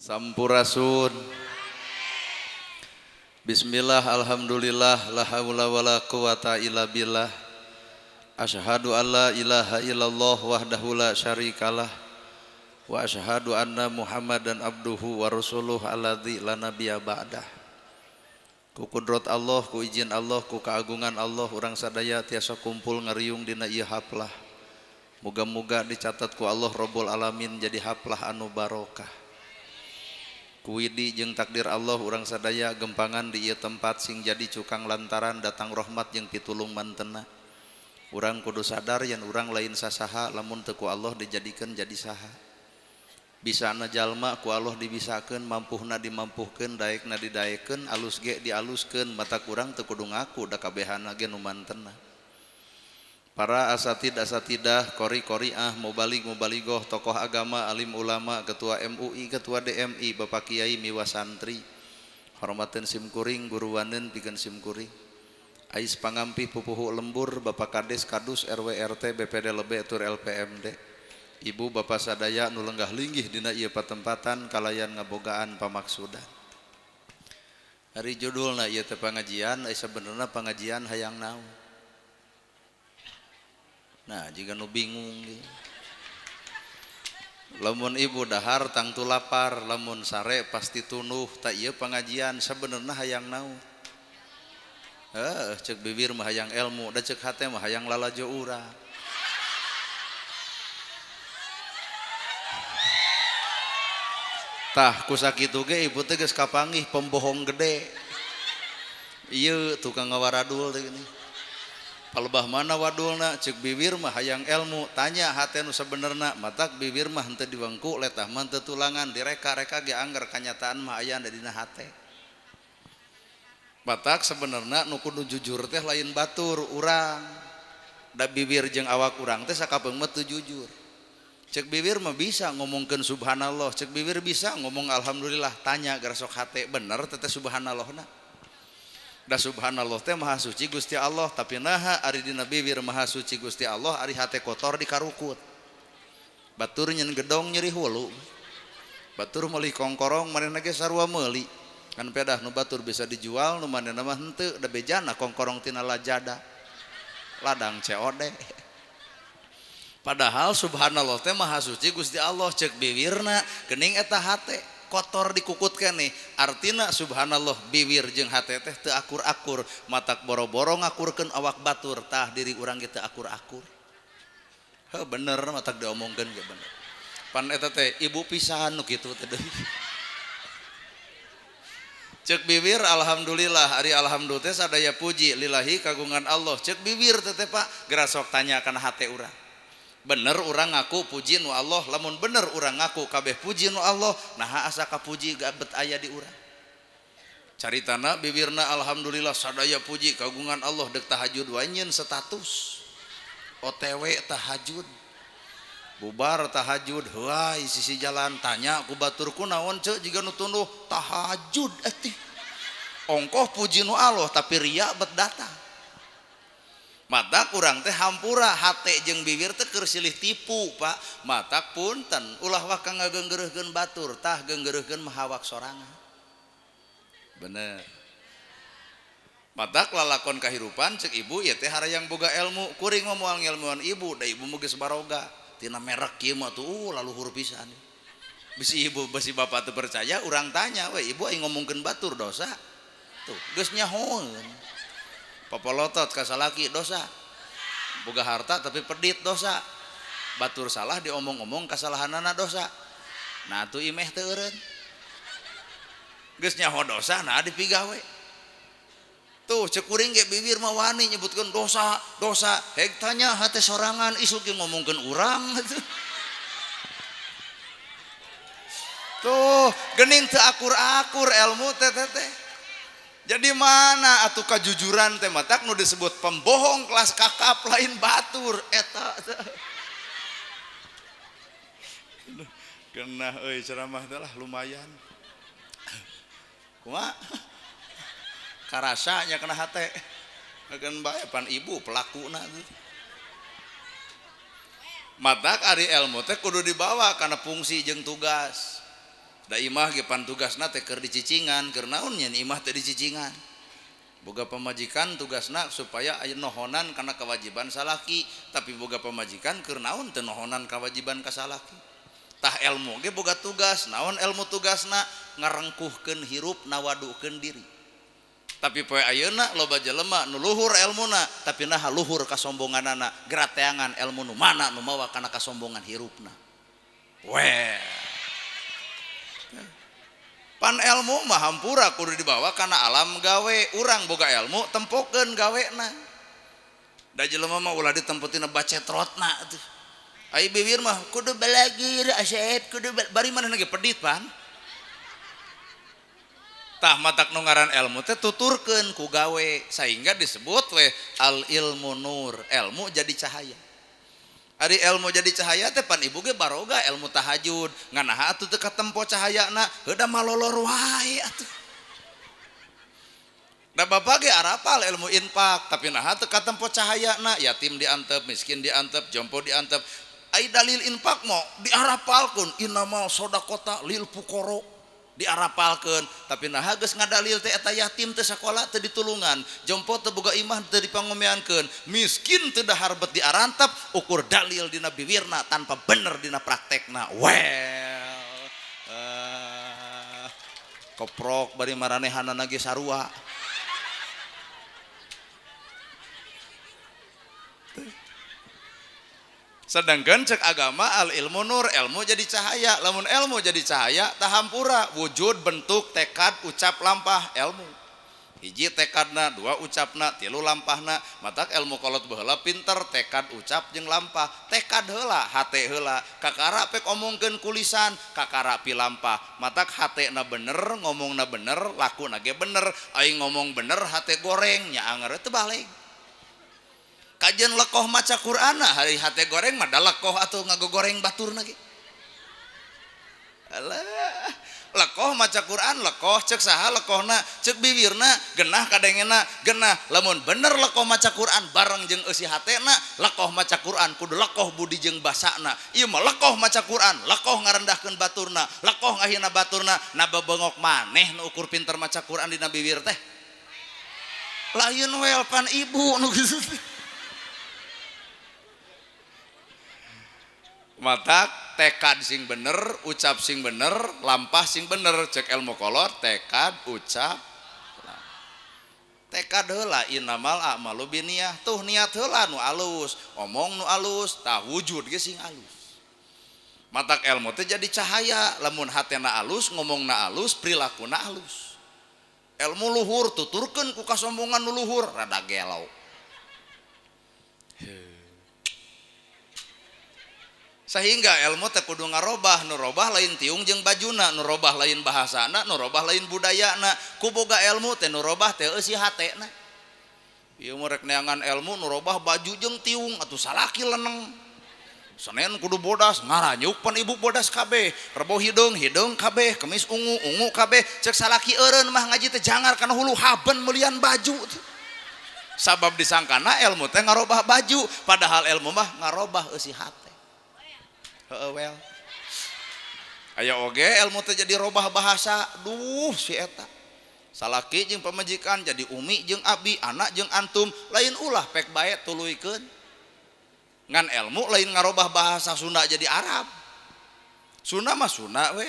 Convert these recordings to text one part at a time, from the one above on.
Sampurasun. Bismillah, alhamdulillah, la haula wala quwata illa billah. Asyhadu alla ilaha illallah wahdahu la syarikalah wa asyhadu anna Muhammadan abduhu wa rasuluh alladzi la nabiyya ba'dah. Ku kudrat Allah, ku izin Allah, ku keagungan Allah urang sadaya tiasa kumpul ngariung dina ieu haplah. Muga-muga dicatat ku Allah Rabbul Alamin jadi haplah anu barokah. Kuwidi jeung takdir Allah urang sadaya gempangan di ieu tempat sing jadi cukang lantaran datang rahmat jeung pitulung mantena. Urang kudu sadar yen urang lain sasaha lamun teu ku Allah dijadikeun jadi saha. Bisana jalma ku Allah dibisakeun, mampuhna dimampuhkeun, daekna didaekeun, alus ge dialuskeun, mata kurang teu kudu ngaku da kabehana ge nu mantena. Para asatid asatidah, qori qoriah, mubalig mubaligoh, tokoh agama, alim ulama, ketua MUI, ketua DMI, bapak kiai miwa santri, hormaten simkuring, guruwaneun pikeun simkuring, ais pangampih pupuhu lembur, bapak kades kadus RW RT BPD lebe tur LPMD, ibu bapak sadaya nu lenggah linggih dina ieu patempatan kalayan ngabogaan pamaksudan. Ari judulna ieu teh pangajian, ai sabenerna pangajian hayang naon? Nah, jika nu bingung gitu. Lamun ibu dahar tangtu lapar, lamun sare pasti tunuh. Tak ieu pengajian sebenarnya hayang naon? Cek bibir mah hayang ilmu, da cek hate mah hayang lalajo urang. Tah ku sakitu ge ibu teh geus kapanggih pembohong gede. Ieu tukang ngawaradul teh gini. Palebah mana wadulna cek bibir mah hayang ilmu, tanya hate nu sabenerna, matak bibir mah henteu diwengku, letah mah henteu tulangan, direka-reka ge angger kanyataan mah aya dina hate. Matak sabenerna nu kudu jujur teh lain batur urang. Da bibir jeung awak urang teh sakapeung mah teu jujur. Cek bibir mah bisa ngomongkeun subhanallah, cek bibir bisa ngomong alhamdulillah, tanya garasok hate bener teh subhanallahna. Da subhanallah teh maha suci Gusti Allah, tapi naha ari dina bibir maha suci Gusti Allah, ari hate kotor dikarukut. Batur nyen gedong nyeri hulu. Batur meuli kongkorong manehna ge sarua meuli. Kan pedah nu batur bisa dijual nu manehna mah henteu, da bejana kongkorong tina lajada. Ladang COD. Padahal subhanallah teh maha suci Gusti Allah, cek bibirna geuning eta hate kotor dikukut keneh, artina subhanallah bibir jeung hate teh teu akur-akur, matak boro-boro ngakurkeun awak batur, tah diri urang ge teu akur-akur. Heuh bener matak diomongkeun ge bener. Pan eta teh ibu pisahan nu kitu teh deui. Cek bibir alhamdulillah, ari alhamdulillah teh sadaya puji lillahi kagungan Allah. Cek bibir teh teh Pak, geura sok tanya kana hate urang. Bener urang ngaku puji nu Allah, lamun bener urang ngaku kabeh puji nu Allah, naha asa kapuji gabet aya di urang. Caritana bibirna alhamdulillah sadaya puji kagungan Allah, deuk tahajud wae nyeun status. OTW tahajud. Bubar tahajud heuay sisi jalan tanya ku batur kunaon ceu jiga nu tunduh tahajud etih. Ongkoh puji nu Allah tapi ria bet datang. Mata kurang teh hampura hate jeung bibir teh keur silih tipu Pak. Matak punten ulah waka ngageunggeureuhkeun batur, tah geunggeureuhkeun mah hawak sorangan. Bener. Matak lalakon kahirupan cek ibu ieu teh harayang boga ilmu, kuring mah moal ngilmuan ibu, da ibu mah geus baroga. Tina merek kieu mah tuh laluhur pisan. Bisi ibu bisi bapak teu percaya urang tanya we ibu aing ngomongkeun batur dosa. Tuh geus nyahoeun. Papolotot ka salaki dosa, boga harta tapi pedit dosa, batur salah diomong-omong kasalahanana dosa. Nah tuh imeh teu eureun, geus nyaho dosa nah dipigawe. Tuh cek kuring ge bibir mah wani nyebutkeun dosa dosa, heg tanya hate sorangan isuk ge ngomongkeun urang. Tuh geuning teu akur-akur ilmu teh teh. Jadi mana atuh kajujuran teh matak nu disebut pembohong kelas kakap lain batur eta. Kena euy ceramah teh lah lumayan. Kumaha? Karasa nya kana hate. Keun bae pan ibu pelakuna tuh. Matak ari ilmu teh kudu dibawa kana fungsi jeung tugas. Da imah ge pan tugasna teh keur dicicingan, keur naon nyeun imah teh dicicingan. Boga pamajikan tugasna supaya aya nohonan kana kewajiban salaki, tapi boga pamajikan keur naon teu nohonan kewajiban ka salaki. Tah ilmu ge boga tugas, naon ilmu tugasna ngarengkuhkeun hirup, nawadukeun diri. Tapi poe ayeuna loba jelema nu luhur elmuna tapi naha luhur kasombonganana, gerateangan elmu nu mana nu mawa kana kasombongan hirupna. Weh. Pan elmu mah hampura kudu dibawa kana alam gawe, urang boga elmu tempokeun gawena. Da jelema mah ulah ditempotina bacetrotna atuh. Ai bibir mah kudu balagir asep kudu bari manehna ge pedit pan. Tah matak nu ngaran ilmu teh tuturkeun ku gawe sehingga disebut we al ilmu nur, ilmu jadi cahaya. Ari ilmu jadi cahaya teh pan ibu ge baroga ilmu tahajud, ngan naha atuh teu katempo cahayana, heuda malolor wae atuh. Da bapak ge arapal ilmu infak, tapi naha teu katempo cahayana, yatim diantep, miskin diantep, jompo diantep. Ai dalil infak mah diarapalkeun innamal shadaqata lil fuqara. Diarapalkeun tapi naha geus ngadalil teh eta yatim teu sakola teu ditulungan, jompo teu boga imah teu dipangomeankeun, miskin teu dahar bet diarantep, ukur dalil dina biwirna tanpa bener dina praktekna. Well, koprok bari maranehanana ge sarua. Sedangkan cek agama al ilmu nur, ilmu jadi cahaya. Lamun ilmu jadi cahaya tahampura wujud bentuk tekad ucap lampah ilmu. Hiji tekadna, dua ucapna, tilu lampahna. Matak ilmu kolot baheula pinter tekad ucap jeung lampah. Tekad heula, hate heula. Kakara pek omongkeun kulisan, kakara pilampah. Matak hatena bener, ngomongna bener, lakuna ge bener. Aing ngomong bener, hate goreng nya anger teu balik. Kajian lekoh maca Qur'ana hari hate goreng mah da lekoh atuh ngagogoreng baturna ge. Alah, lekoh maca Qur'an lekoh cek saha lekohna, cek biwirna, genah kadengena, genah. Lamun bener lekoh maca Qur'an bareng jeung eusi hatena, lekoh maca Qur'an kudu lekoh budi jeung basana. Ieu mah lekoh maca Qur'an, lekoh ngarendahkeun baturna, lekoh ngahina baturna, na bebengok maneh nu ukur pinter maca Qur'an dina biwir teh. Lain wel pan ibu nu kitu. Matak tekad sing bener, ucap sing bener, lampah sing bener, cek ilmu kolor tekad ucap tekad heula innamal a'malu binniyah, tuh niat heula nu alus, omong nu alus, tah wujud ge sing alus. Matak ilmu teh jadi cahaya, lamun hatena alus, ngomongna alus, prilakuna alus. Ilmu luhur tuturkeun ku kasombongan nu luhur, rada gelo. Sehingga ilmu teh kudu ngarobah, nu robah lain tiung jeung bajuna, nu robah lain bahasana, nu robah lain budayana. Ku boga ilmu teh nu robah teh eusi hatena. Ieu mah rek neangan ilmu nu robah baju jeung tiung atuh salaki leneng. Senin kudu bodas, ngaranyuk pan ibu bodas kabeh, rebo hideung hideung kabeh, kemis ungu ungu kabeh. Cek salaki eureun mah ngaji teh jangar kana hulu haben meulian baju. Sabab disangkana ilmu teh ngarobah baju, padahal ilmu mah ngarobah eusi hate. Well. Aya oge ilmu teh jadi robah bahasa, duh si eta. Salaki jeung pamajikan jadi umi jeung abi, anak jeung antum, lain ulah pek bae tuluykeun. Ngan ilmu lain ngarobah bahasa Sunda jadi Arab. Sunda mah Sunda we.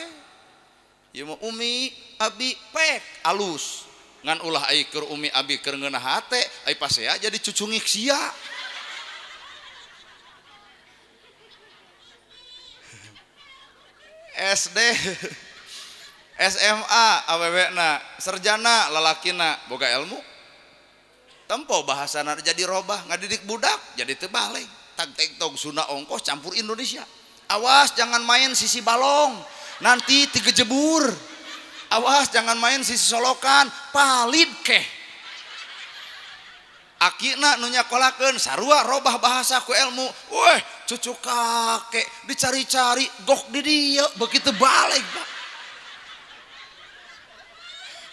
Ieu mah umi, abi, pek alus. Ngan ulah ai keur umi abi keur ngeunah hate, ai pasea jadi cucungik sia. SD, SMA, awewena, sarjana, lalakina, boga ilmu. Tempo bahasana jadi robah, ngadidik budak jadi terbalik. Tag teg tog Sunda ongkos campur Indonesia. Awas jangan main sisi balong, nanti tiga jebur. Awas jangan main sisi solokan, palid keh. Akina nu nyakolakeun sarua robah bahasa ku ilmu. Weh, cucu kakek dicari-cari gok di dia begitu balik, Pak.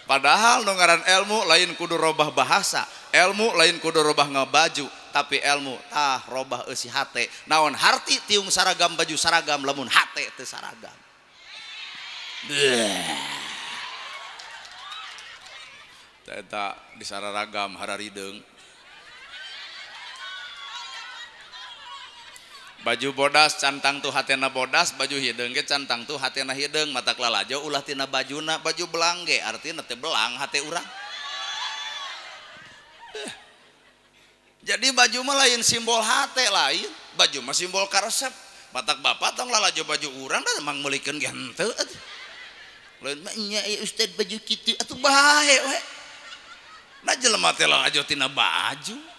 Padahal nu ngaran ilmu lain kudu robah bahasa, ilmu lain kudu robah ngabaju, tapi ilmu tah robah eusi hate. Naon harti tiung saragam baju saragam lamun hate teu saragam. Eta disararagam hararideung. Baju bodas cantang tuh hatena bodas, baju hideung ge cantang tuh hatena hideung, matak lalajo ulah tina bajuna, baju belang ge artina teh belang hate urang. Jadi baju mah lain simbol hate lain, baju mah simbol karesep. Matak bapak tong lalajo baju urang da emang meulikeun ge henteu atuh. Lain mah nya ieu ustad baju kitu atuh bae we. Nah jelema teh lalajo tina baju.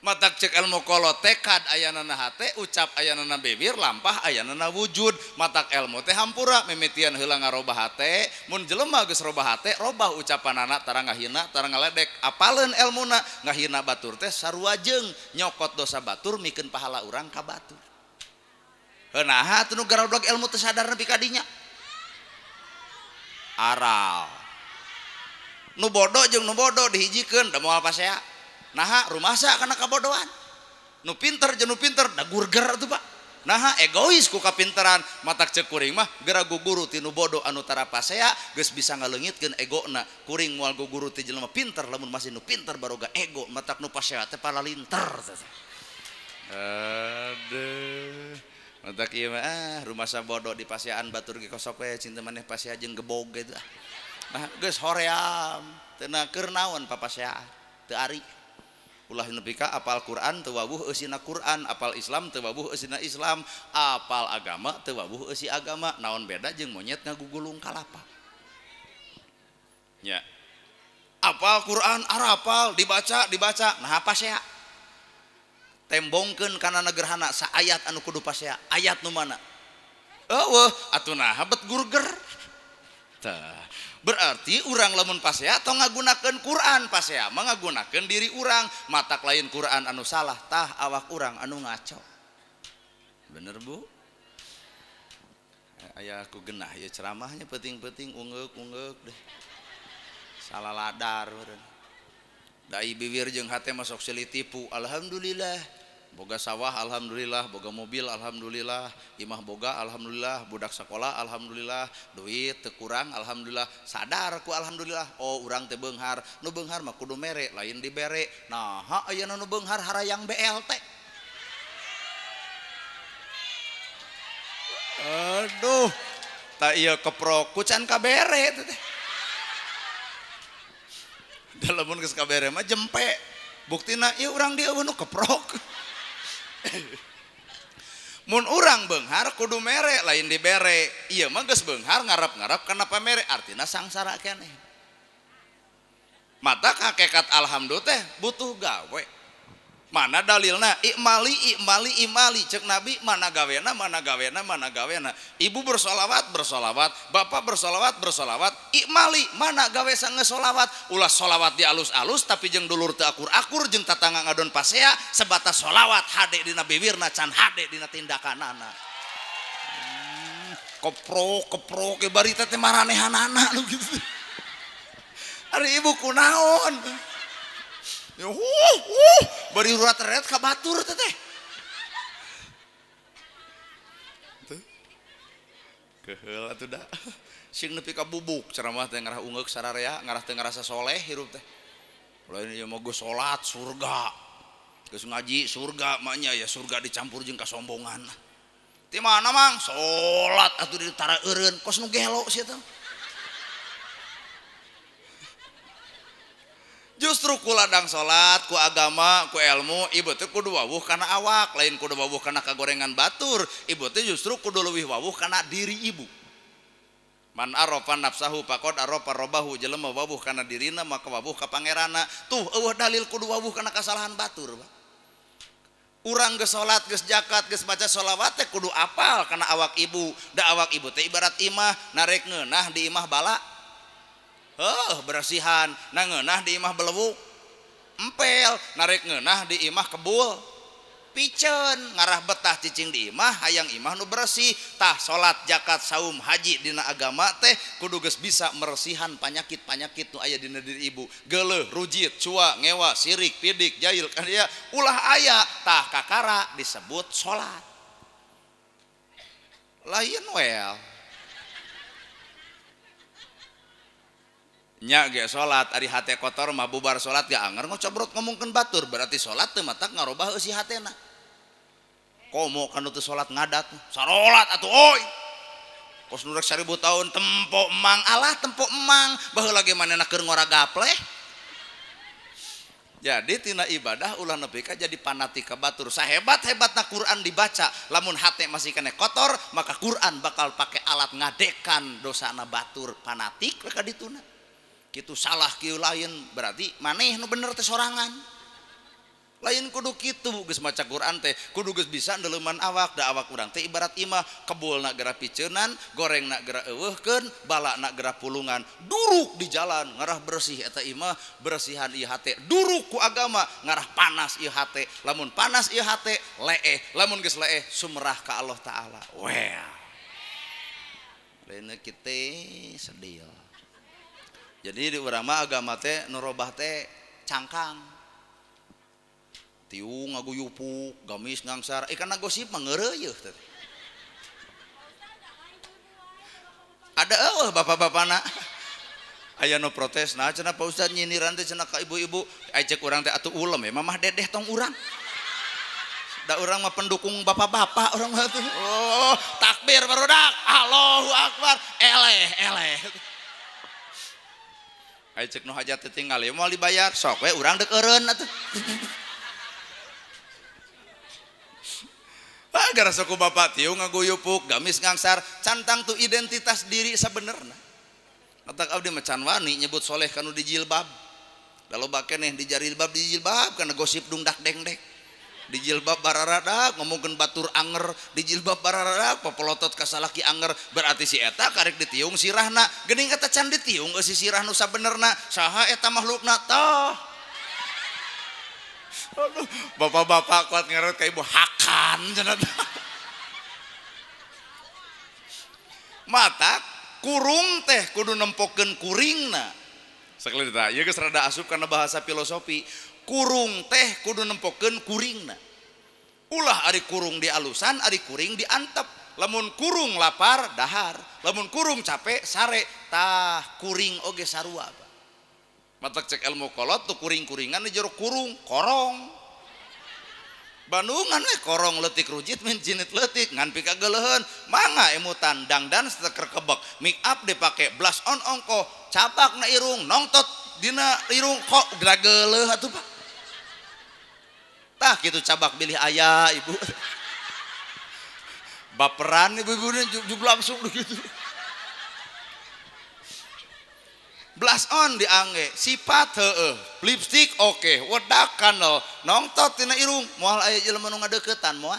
Matak cek ilmu kolot tekad ayanana hate, ucap ayanana bibir, lampah ayanana wujud. Matak ilmu teh hampura mimitian heula ngarobah hate, mun jelema geus robah hate, robah ucapanana tara ngahina, tara ngaledek. Apaleun elmuna ngahina batur teh sarua jeung nyokot dosa batur mikeun pahala urang ka batur. Heuh naha atuh nu garodog ilmu teu sadar nepi ka dinya. Aral. Nu bodoh jeung nu bodoh dihijikeun da moal pasea. Naha rumasa kana kabodohan. Nu pinter jeung nu pinter da gurger atuh Pak. Naha egois ku kapinteran, matak ceuk kuring mah geura guguru ti nu bodoh anu tara pasea geus bisa ngaleungitkeun egona. Kuring moal guguru ti jelema pinter lamun masih nu pinter baroga ego, matak nu pasea teh palalinter. Aduh. Matak ieu mah rumasa bodoh di paseaan batur ge kosok we cinta maneh pasea jeung gebog gitu. Nah geus hoream teu keur naon papaseaan teu ari. Ulah nepi ka apal Quran teu wawuh eusina Quran, apal Islam teu wawuh eusina Islam, apal agama teu wawuh eusi agama, naon beda jeung monyet ngagugulung kalapa. Nya. Apal Quran arapal dibaca dibaca, nah pasea. Tembongkeun kana negerhana saayat anu kudu pasea, ayat nu mana? Eueuh, atuh naha bet gurger. Tah. Berarti urang lamun pasea tong ngagunakeun Quran, pasea mah ngagunakeun diri urang, matak lain Quran anu salah, tah awak urang anu ngaco. Bener Bu? Aya aku genah ya ceramahnya penting-penting ungeuk-ungeuk deh. Salah ladar meureun. Dai bibir jeung hate mah sok silih tipu. Alhamdulillah. Boga sawah alhamdulillah, boga mobil alhamdulillah, imah boga alhamdulillah, budak sekolah alhamdulillah, duit teu kurang alhamdulillah, sadar ku alhamdulillah. Oh urang teh beunghar, nu beunghar mah kudu mere, lain dibere. Naha ayeuna nu beunghar harayang BLT. Aduh, tak ieu keprok ku can kabere teh. Da lamun geus kabere mah jempe. Buktina ieu urang dieu nu keprok. Mun urang beunghar kudu mere lain dibere. Ieu mah geus beunghar ngarap-ngarap kana pamere artina sangsara keneh. Mata hakikat alhamdulillah teh butuh gawe. Mana dalilna? Ikmali ikmali imali cek Nabi mana gawena mana gawena mana gawena. Ibu bersolawat bersolawat, bapak bersolawat bersolawat, ikmali mana gawe sange solawat. Ulah solawat di alus-alus tapi jeung dulur teu akur-akur jeung tatangga ngadon pasea sebatas solawat hade dina bibirna can hade dina tindakanana. Keprok keprok ge bari teh maranehanana nu kitu. Ari ibu kunaon? Bari urat ret ka batur teh teh. Keheul atuh da. Sing nepi ka bubuk ceramah teh ngarah ungeuk sararea, ngarah teu ngarasa soleh hirup teh. Lain ieu mah geus salat surga. Geus ngaji surga, maknya ya surga dicampur jeung kasombongan. Ti mana Mang? Salat atuh di tara eureun, kos nu gelo sia teh. Justru ku ladang salat, ku agama, ku ilmu, ibu teh kudu wawuh kana awak, lain kudu wawuh kana kagorengan batur. Ibu teh justru kudu leuwih wawuh kana diri ibu. Man arafa nafsahu faqad arafa rabbahu, jelema wawuh kana dirina maka wawuh ka pangeranna. Tuh eueuh dalil kudu wawuh kana kasalahan batur. Urang geus salat, geus zakat, geus baca sholawat teh kudu apal kana awak ibu. Da awak ibu teh ibarat imah, narek ngeunah di imah bala. Heuh, bersihan, na ngeunah di imah belewuk empel, narek ngeunah di imah kebul piceun, ngarah betah cicing di imah hayang imah nu bersih. Tah salat, zakat, saum, haji dina agama teh kudu geus bisa meresihan panyakit-panyakit nu aya dina diri ibu. Geuleuh, rujit, cua, ngewa, sirik, pidik, jail kan dia ulah aya. Tah kakara disebut salat. Lain wel. Nya ge salat ari hate kotor mah bubar salat ge anger ngocobrot ngomongkeun batur berarti salat teu matak ngarobah eusi hatena. Komo kanu teu salat ngadat sarolat atuh oi. Kos nu rek 1000 tahun tempo emang alah tempo emang baheula ge manehna keur ngora gapleh. Jadi tina ibadah ulah nepi ka jadi fanatik ka batur. Sahebat-hebatna Quran dibaca lamun hate masih kene kotor maka Quran bakal pake alat ngadekan dosana batur fanatik we ka dituna. Kitu salah kieu lain berarti maneh nu bener teh sorangan. Lain kudu kitu geus maca Quran teh kudu geus bisa ndeuleman awak da awak urang teh ibarat imah kebulna geura piceunan gorengna geura eueuhkeun balana geura pulungan duruk di jalan ngarah bersih eta imah bersihan ieu hate duruk ku agama ngarah panas ieu hate lamun panas ieu hate leeh lamun geus leeh sumerah ka Allah Taala well lainna kitu sedih. Jadi di urang mah agama teh nu robah teh cangkang tiung ngaguyupuk gamis ngangsar kana gosip mah ngeureuyeuh teh. Ada eueuh bapak-bapana aya nu protes nah cenah Pak Ustad nyindiran teh cenah ka ibu-ibu ai cek urang teh atuh ulem ya mamah dedeh tong urang da urang mah pendukung bapak-bapak urang mah tuh. Oh takbir barudak Allahu akbar eleh eleh ai cek nu hajat teh tinggal ya moal dibayar sok we urang deuk eureun atuh. Agar suku bapak tiung ngaguyupuk gamis ngangsar cantang tuh identitas diri sabenerna. Matak abdi mah can wani nyebut soleh kanu di jilbab. Da loba keneh di jilbab di jilbab kana gosip dungdak dengdek. Di jilbab bararadak ngomongkeun batur anger, di jilbab bararadak popolotot ka salaki anger berarti si eta karek ditiung sirahna. Geuning eta can ditiung eusi sirah nu sabenerna saha eta makhlukna tah. Aduh, bapak-bapak kuat ngeret ka ibu hakan cenah. Mata kurung teh kudu nempokeun kuringna. Sakali tah ieu geus rada asup kana bahasa filosofi. Kurung teh kudu nempokeun kuringna. Ulah ari kurung di alusan, ari kuring diantep. Lamun kurung lapar dahar, lamun kurung capek sare, tah kuring oge sarua. Matak cek ilmu kolot tuh kuring-kuringan di jero kurung korong Bandungan we korong leutik rujit min jinit leutik ngan pikageleuheun mangga emutan dangdan seteker kebek make up dipake blush on ongko cabak na irung nongtot dina irung kok grageuleuh atuh Pak tah kitu cabak bilih aya ibu baperan ibu-ibu jug langsung begitu. Blush on diangge sifat heueuh lipstick oke wedak kanel nongtot tina irung moal aya jelema nu ngadeukeutan moal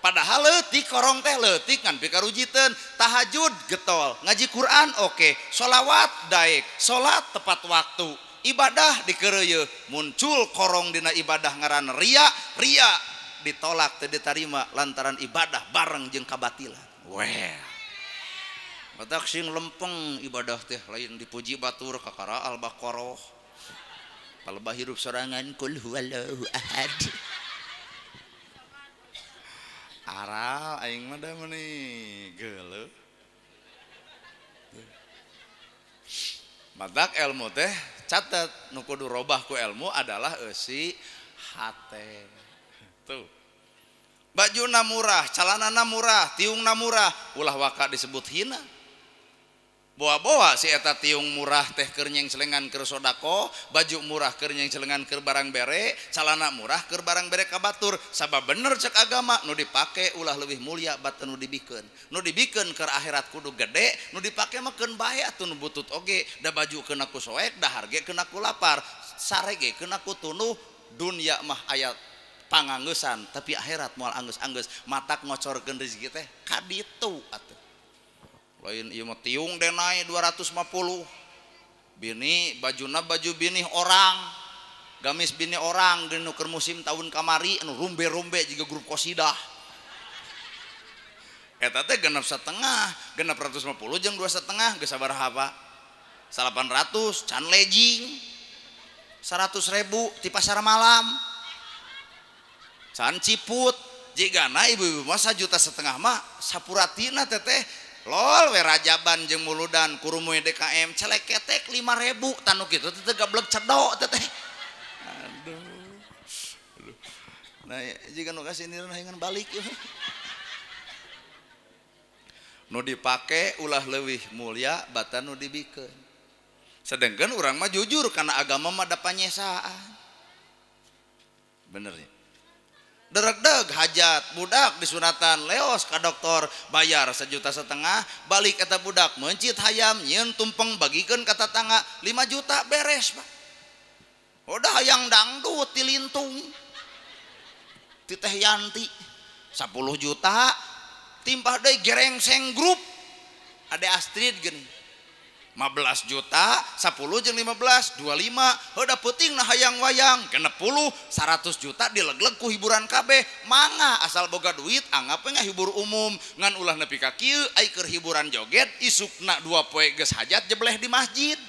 padahal leutik korong teh leutik ngan pikarujiteun tahajud getol ngaji Quran oke sholawat daek salat tepat waktu ibadah dikeureuyeun muncul korong dina ibadah ngaran ria ria ditolak teu ditarima lantaran ibadah bareng jeung kabatilan weh. Matak sing lempeng ibadah teh lain dipuji batur kakara Al-Baqarah. Palebah hirup sorangan kul huwallahu ahad. Aral aing mah da meuni geuleuh. Matak ilmu teh catet nu kudu robah ku ilmu adalah eusi hate. Tuh. Bajuna murah, calanana murah, tiungna murah, ulah waka disebut hina. Bawa-bawa si eta tiung murah teh keur nyengselengan keur sodako, baju murah keur nyengselengan keur barang bere, calana murah keur barang bere ka batur. Sabab bener cek agama nu dipake ulah leuwih mulia batan nu dibikeun. Nu dibikeun keur akhirat kudu gede, nu dipake mah keun bae atuh nu butut oge, da baju keuna ku soek, dahar ge keuna ku lapar, sare ge keuna ku tunuh, dunya mah aya panganggeusan tapi akhirat moal anggeus-anggeus, matak ngocorkeun rezeki teh kaditu atuh. Lain ieu mah tiung denai 250 bini bajuna baju bini orang gamis bini orang geus nu keur musim tahun kamari anu rumbe-rumbe jiga grup kosidah eta teh 6,5 650 jeung 2,5 geus sabaraha Pak 800 can lejing 100.000 ti pasar malam can ciput jigana ibu-ibu mah 1,5 juta mah sapuratina teteh Lol we rajaban jeung muludan kurumuy DKM celeketek 5.000 tanu kitu teh gablek cedok teh. Aduh. Nah, jika nu kasinireun hayang balik ieu. Nu dipake ulah leuwih mulia batan nu dibikeun. Sedangkan urang mah jujur karena agama mah da panyesaan. Bener ya? Deregdeg hajat budak disunatan leos ka dokter bayar 1,5 juta balik eta budak mencit hayam nyieun tumpeng bagikeun ka tatangga 5 juta beres Pak. Udah hayang dangdut tilintung ti Teh Yanti 10 juta timpah deui gerengseng grup Ade Astrid geuning 15 juta 10 jeung 15 25 heuda peuting na hayang wayang 60 100 juta dilegleg ku hiburan kabeh mangga asal boga duit anggap we ngahibur umum ngan ulah nepi ka kieu ai keur hiburan joget isukna 2 poe geus hajat jebleh di masjid.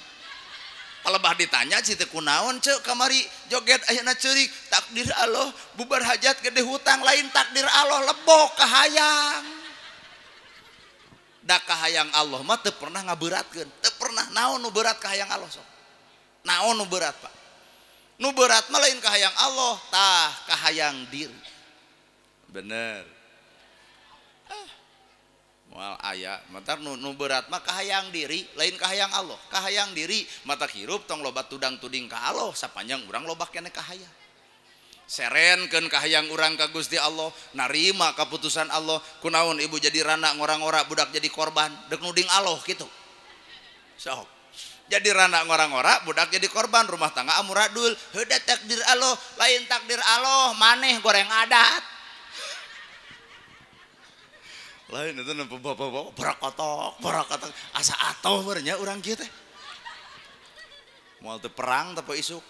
Palebah ditanya si teh kunaon ceuk kamari joget ayeuna ceurik takdir Allah bubar hajat gede hutang lain takdir Allah lebok kahayang. Da kahayang Allah mah teu pernah ngaberatkeun, teu pernah naon nu berat kahayang Allah sok. Naon nu berat Pak? Nu berat mah lain kahayang Allah, tah kahayang diri. Bener. Ah. Moal aya, matak nu berat mah kahayang diri, lain kahayang Allah. Kahayang diri matak hirup tong loba tudang-tuding ka Allah, sapanjang urang loba keneh kahayang. Serenkeun kahayang urang ka Gusti Allah, narima kaputusan Allah. Kunaon ibu jadi rana ngora-ngora budak jadi korban, deuk nuding Allah kitu. Sok. Jadi rana ngora-ngora budak jadi korban, rumah tangga amuradul, heuda takdir Allah, lain takdir Allah, maneh goreng adat. Lain itu nempo bapak-bapak barakotok, barakotok asa atoh bernya urang kieu teh. Moal teu perang teh poe isuk.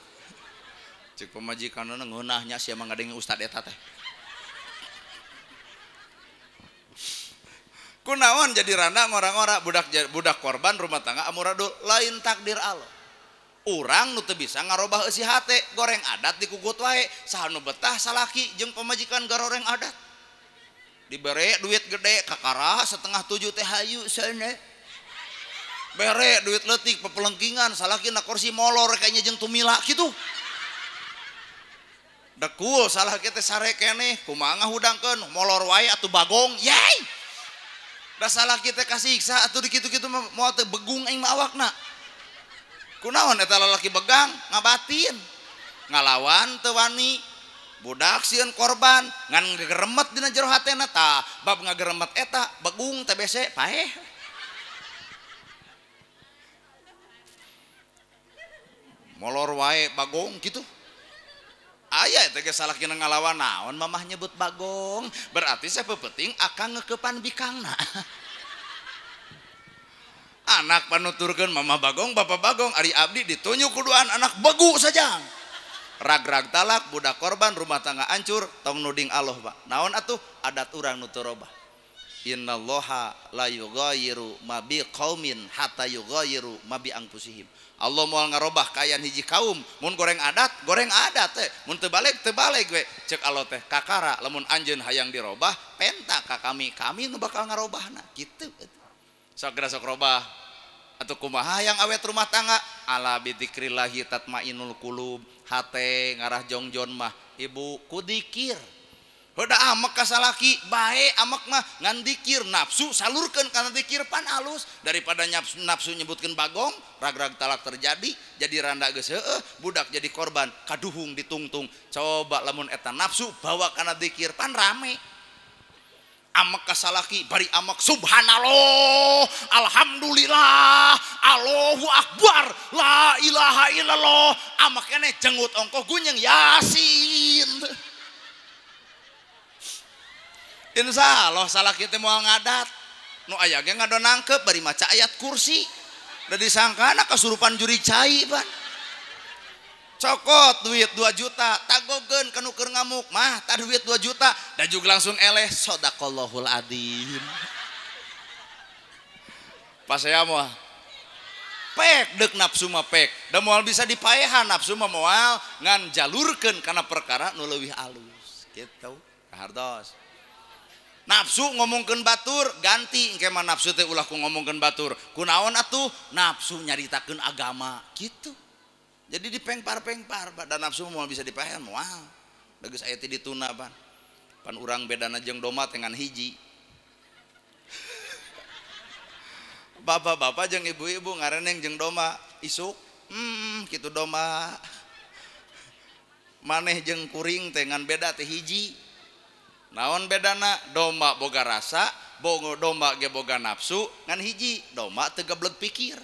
Cek pamajikanna ngeunahnya sia mah ngadenge ustad eta teh. Kunaon jadi rana ngora-ngora budak korban rumah tangga amuradul, lain takdir Allah. Urang nu teu bisa ngarobah eusi hate, goreng adat dikugut wae, saha nu betah salaki jeung pamajikan garoreng adat. Dibere duit gede kakara 6:30 teh hayu seuneu. Bere duit leutik pepelengkingan salaki na kursi molor kayaknya jeung tumila kitu. Dekul salah kita sare keneh kumaha ngahudangkeun molor wae atuh bagong yey. Da salah kita kasiksa atuh di kitu-kitu mah moal teu begung aing mah awakna. Kunaon eta lalaki begang ngabatin. Ngalawan teu wani. Budak sieun korban ngan gegeremet dina jero hatena tah bab ngageremet eta begung TBC paeh. Molor wae bagong kitu. Aya eta ge salah kina ngalawan naon mamah nyebut bagong berarti sapeupeting akang ngeukepan bikangna. Anak panuturkeun mamah bagong bapak bagong ari abdi ditunjuk kuduan anak begu sajang. Rag-rag talak budak korban rumah tangga hancur tong nuding Allah Pak. Naon atuh adat urang nu teu robah. Innallaha la yughayyiru ma biqaumin hatta yughayyiru ma bi anfusihim. Allah moal ngarobah kaayaan hiji kaum mun goreng adat teh mun teu balik we cek Allah teh kakara lamun anjeun hayang dirobah penta ka kami kami nu bakal ngarobahna kitu. Sok geura sok robah atuh kumaha hayang awet rumah tangga ala bidzikrillahi tatmainul qulub hate ngarah jongjon mah ibu kudikir. Heuda amek ka salaki bae amek mah ngan dikir nafsu salurkeun kana dikir pan alus daripada nafsu nyebutkeun bagong rag-rag talak terjadi jadi randa geus heueuh budak jadi korban kaduhung ditungtung coba lamun eta nafsu bawa kana dikir pan rame amek ka salaki bari amek subhanallah alhamdulillah Allahu akbar la ilaha illallah amek keneh jenggut ongkoh gunyeng yasin. Insya Allah salah kita mau ngadat nu aya ge ngadonangkeup bari maca ayat kursi da disangkana kasurupan jurig cai pan cokot duit 2 juta tagogeun ka nu keur ngamuk mah tah duit 2 juta da jug langsung eleh sadaqallahul adzim. Pas saya mah pek deuk nafsu mah pek da moal bisa dipaehan nafsu mah moal ngan jalurkeun kana perkara nu leuwih alus kitu kahartos. Nafsu ngomongkeun batur ganti engke mah nafsu teh ulah ku ngomongkeun batur. Kunaon atuh nafsu nyaritakeun agama gitu. Jadi dipengpar-pengpar dan nafsu moal bisa dipahen moal. Da geus aya teh dituna pan. Pan urang bedana jeung domba teh ngan hiji. Bapak-bapak jeung ibu-ibu ngareneng jeung domba isuk, kitu domba. Maneh jeung kuring teh ngan beda teh hiji. Naon bedana? Domba boga rasa, domba ge boga nafsu, ngan hiji, domba teu gableg pikir.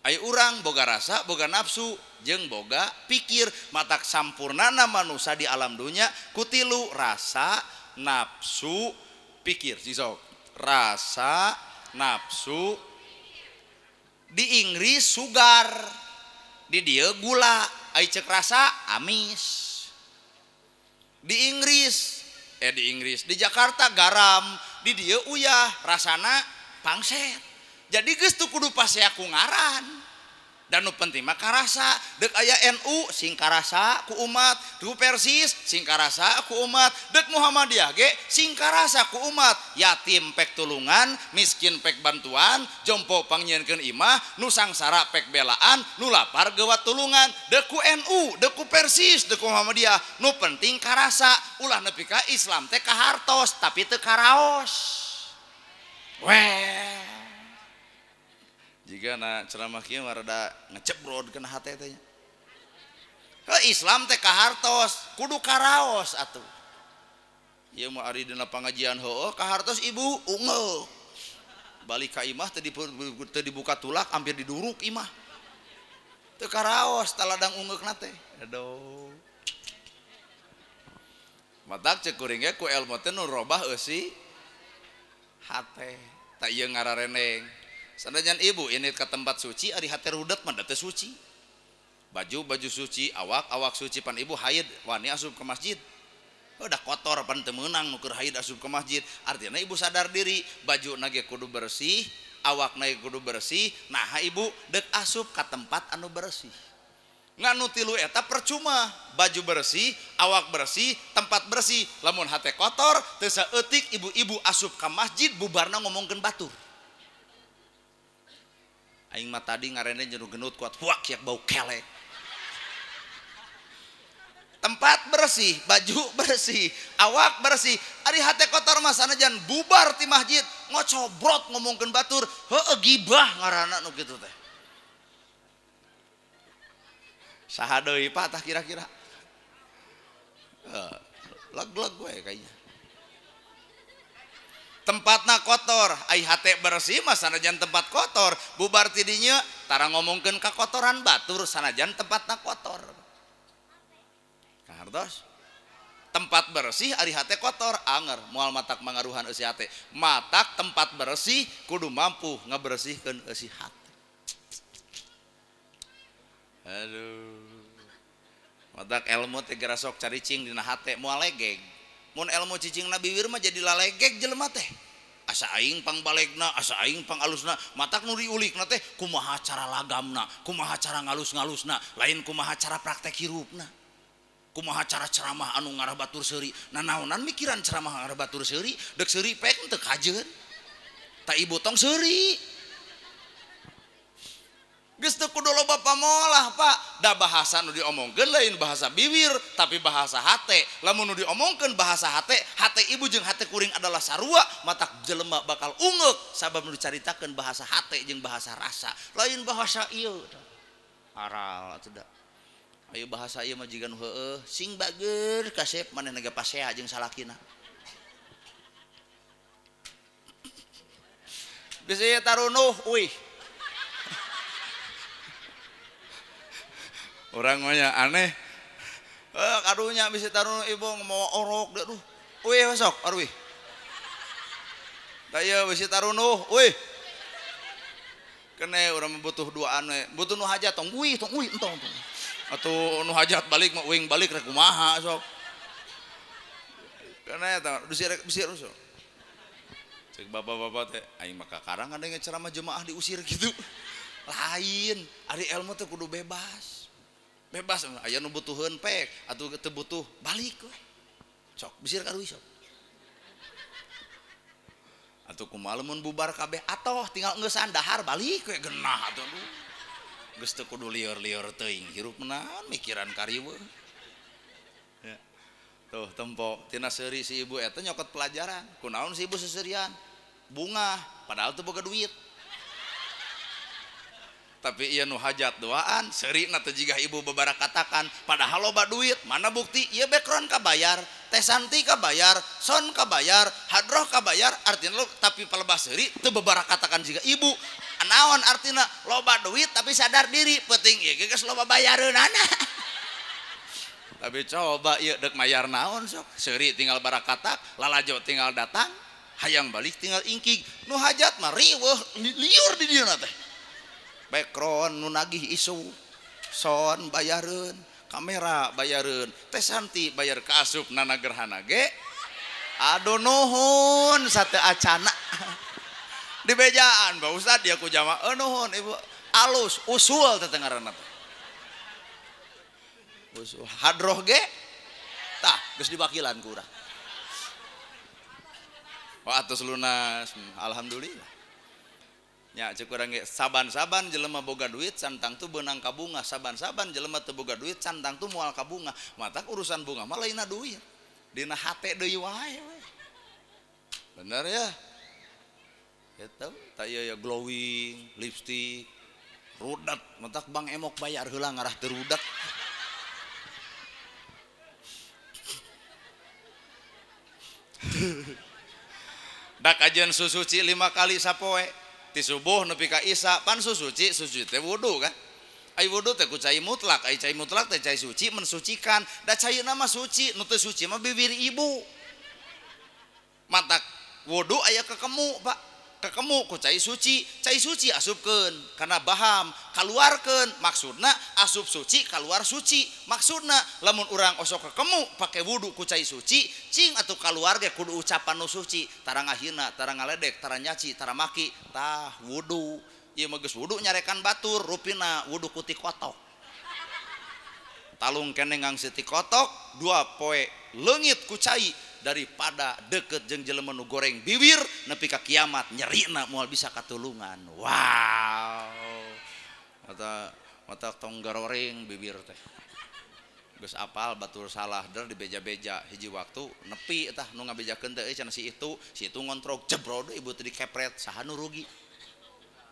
Ai urang boga rasa, boga nafsu, jeung boga pikir. Matak sampurnana manusia di alam dunya kutilu rasa, nafsu, pikir. Sisok. Rasa, nafsu. Di Inggris sugar, di dieu gula, ai ceuk rasa amis. Di Inggris, di Jakarta garam, di dieu uyah, rasana pangset. Jadi geus teu kudu pasea ku ngaran. Dan nu penting mah karasa, deuk aya NU sing karasa ku umat, deuk Persis sing karasa ku umat, deuk Muhammadiyah ge sing karasa ku umat. Yatim pek tulungan, miskin pek bantuan, jompo pangnyieunkeun imah, nu sangsara pek belaan, nu lapar geuwat tulungan. Deuk ku NU, deuk ku Persis, deuk ku Muhammadiyah, nu penting karasa. Ulah nepi ka Islam teh kahartos tapi teu karaos. Weh. Jika na ceramah kieu mah rada ngecebrod kana hate teh nya. Heuh Islam teh kahartos, kudu karaos atuh. Ieu mah ari dina pangajian heueuh kahartos ibu ungeuk. Balik ka imah teu dibuka tulak hampir diduruk imah. Teu karaos taladang ungeukna teh. Aduh. Matak ceuk kuring ge ku elmu teh nu robah eusi hate. Tak ieu ngarareneng. Sanajan ibu ini ke tempat suci ari hate rudet mah da teu suci. Baju-baju suci, awak-awak suci pan ibu haid wani asup ke masjid. Udah kotor pan teu meunang nu keur haid asup ke masjid. Artinya ibu sadar diri, baju na ge kudu bersih, awak na ge kudu bersih, naha ibu deuk asup ka tempat anu bersih. Ngan nu tilu eta percuma, baju bersih, awak bersih, tempat bersih. Lamun hate kotor, teu saeutik ibu-ibu asup ka masjid bubarna ngomongkeun batur. Aing mah tadi ngarene jeung genut kuat huak yak bau kelek. Tempat bersih, baju bersih, awak bersih. Ari hate kotor mah sanajan bubar ti masjid ngocobrot ngomongkeun batur, heueuh gibah ngaranna nu kitu teh. Saha deui Pak tah kira-kira? Leg-leg we kayaknya. Tempatna kotor, ai hate bersih mah sanajan tempat kotor, bubar ti dinya tara ngomongkeun kakotoran batur sanajan tempatna kotor. Kahartos? Tempat bersih ari hate kotor, anger moal matak mangaruhan eusi hate. Matak tempat bersih kudu mampu ngabersihkeun eusi hate. Aduh. Matak ilmu teh geura sok caricing dina hate moal legeg. Mun ilmu cicingna biwir mah jadi lalegeg jelema teh. Asa aing pangbalegna, asa aing pangalusna, matak nu diulikna teh kumaha cara lagamna, kumaha cara ngalus-ngalusna, lain kumaha cara praktek hirupna. Kumaha cara ceramah anu ngarah batur seuri. Nanaonan mikiran ceramah ngarah batur seuri, deuk seuri pek teu kajeun. Ta ibu tong seuri. Geus teu kudu loba pamolah, Pak. Da bahasa nu diomongkeun lain bahasa biwir, tapi bahasa hate. Lamun nu diomongkeun bahasa hate, hate ibu jeung hate kuring adalah sarua, matak jelema bakal ungeuk sabab nu dicaritakeun bahasa hate jeung bahasa rasa, lain bahasa ieu. Aral atuh da. Ayo bahasa ieu mah jiga nu heueuh, sing bager kasep manehna ge pasea jeung salakina. Bisi tarunuh uih. Orang mah aneh. Kadunya bisa taruh ibu mau orok deh tuh. Wih sok, arwih. Taya bisa tarunuh, wih. Kene orang butuh dua aneh, butuh nu hajat tong wih, entong tong. Atau nu hajat balik mau wing balik rek kumaha sok. Kene eta bisi sok. Cek bapak-bapak teh aing mah kakarang ada ceramah jemaah diusir gitu. Lain, ari ilmu teh kudu bebas. Bebas aya nu butuheun pek atuh teu butuh balik we. Sok bisir karuwi sok. Atuh kumaha lamun bubar kabeh atoh tinggal engeusan dahar balik we genah atuh aduh. Geus teu kudu lieur-lieur teuing hirup naon mikiran kariweuh. Ya. Tuh tempo tina seuri si ibu eta nyokot pelajaran. Kunaon si ibu seserian? Bungah padahal teu boga duit. Tapi ieu nu hajat duaan seurina teu jiga ibu babarakatakan padahal loba duit. Mana bukti? Ieu background kabayar, Teh Santi kabayar, son kabayar, hadroh kabayar, artinya lo tapi palebah seuri teu babarakatakan jiga ibu. Naon artina? Loba duit tapi sadar diri, penting ieu ge geus loba bayareunana. Tapi coba ieu deuk mayar naon sok? Seuri tinggal barakatak, lalajo tinggal datang, hayang balik tinggal ingkig. Nu hajat mah riweuh liur di dieu teh. Background nu nagih isu, son bayareun, kamera bayareun, Teh Santi bayar kaasup nana gerhana ge. Aduh nuhun sate acana. Di bejaan Pak Ustad dia ku jamaah nuhun ibu alus usul teh ngaranna teh. Usul hadroh ge tah geus dibakilan ku urang. Wah atos lunas, alhamdulillah. Nya ceuk urang ge saban-saban jelema boga duit cantang tu beunang ka bunga, saban-saban jelema teu boga duit cantang tu moal ka bunga. Matak urusan bunga mah lainna duit. Dina hate deui wae we. Bener ya? Eta tah ieu ya glowing, lipstick, rudet, matak Bang Emok bayar heula ngarah teu rudet. Dak kajian susuci 5 kali sapoe. Ti subuh nepi ka isya pan susuci, susuci teh wudu kan. Ai wudu teh ku cai mutlak, ai cai mutlak teh cai suci mensucikan. Da caina mah suci, nu teu suci mah bibir ibu. Matak wudu aya kekemu, Pak. Kekemu ku cai suci asupkeun kana baham, kaluarkeun. Maksudna asup suci kaluar suci. Maksudna lamun urang osok kekemu pake wudu ku cai suci, cing atuh kaluar ge kudu ucapan nu suci, tara ngahina, tara ngaledek, tara nyaci, tara maki, tah wudu. Ieu mah geus wudu nyarekan batur, rupina wudu ku ti kotok. Talung keneh ngangsi ti kotok, 2 poe leungit ku cai daripada deket jeung jelema nu goreng bibir nepi ka kiamat nyerina moal bisa katulungan. Wow. Mata tong garoreng bibir teh. Geus apal batur salah der dibeja-beja hiji waktu nepi tah nu ngabejakeun teh cenah si itu ngontrok jebro deui ibu teh dikepret saha nu rugi.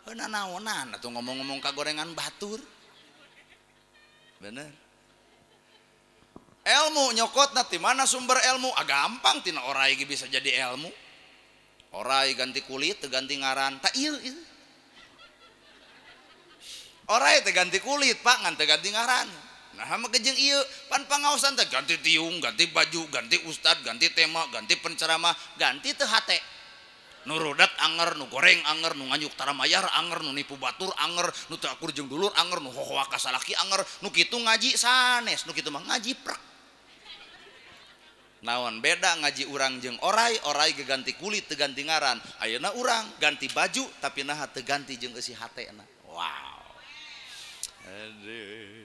Heuh nanaonan atuh ngomong-ngomong ka gorengan batur. Bener. Ilmu nyokotna ti mana sumber ilmu? Ah gampang tina orai ge bisa jadi ilmu. Orai ganti kulit teu ganti ngaran. Tah ieu ieu. Orai teh ganti kulit, Pak, ngan teu ganti ngaran. Nah, mah jeung ieu pan pangaosan teh ganti tiung, ganti baju, ganti ustad, ganti tema, ganti penceramah, ganti teu hate. Nu rudet anger, nu goreng anger, nu nganyuk tara mayar anger, nu nipu batur anger, nu teu akur jeung dulur anger, nu hohoa ka salaki anger, nu kitu ngaji sanes, nu kitu mah ngaji prek. Naon beda ngaji urang jeung orai, orai ge ganti kulit teu ganti ngaran. Ayeuna urang ganti baju tapi naha teu ganti jeung eusi hatena. Wow. Aduh.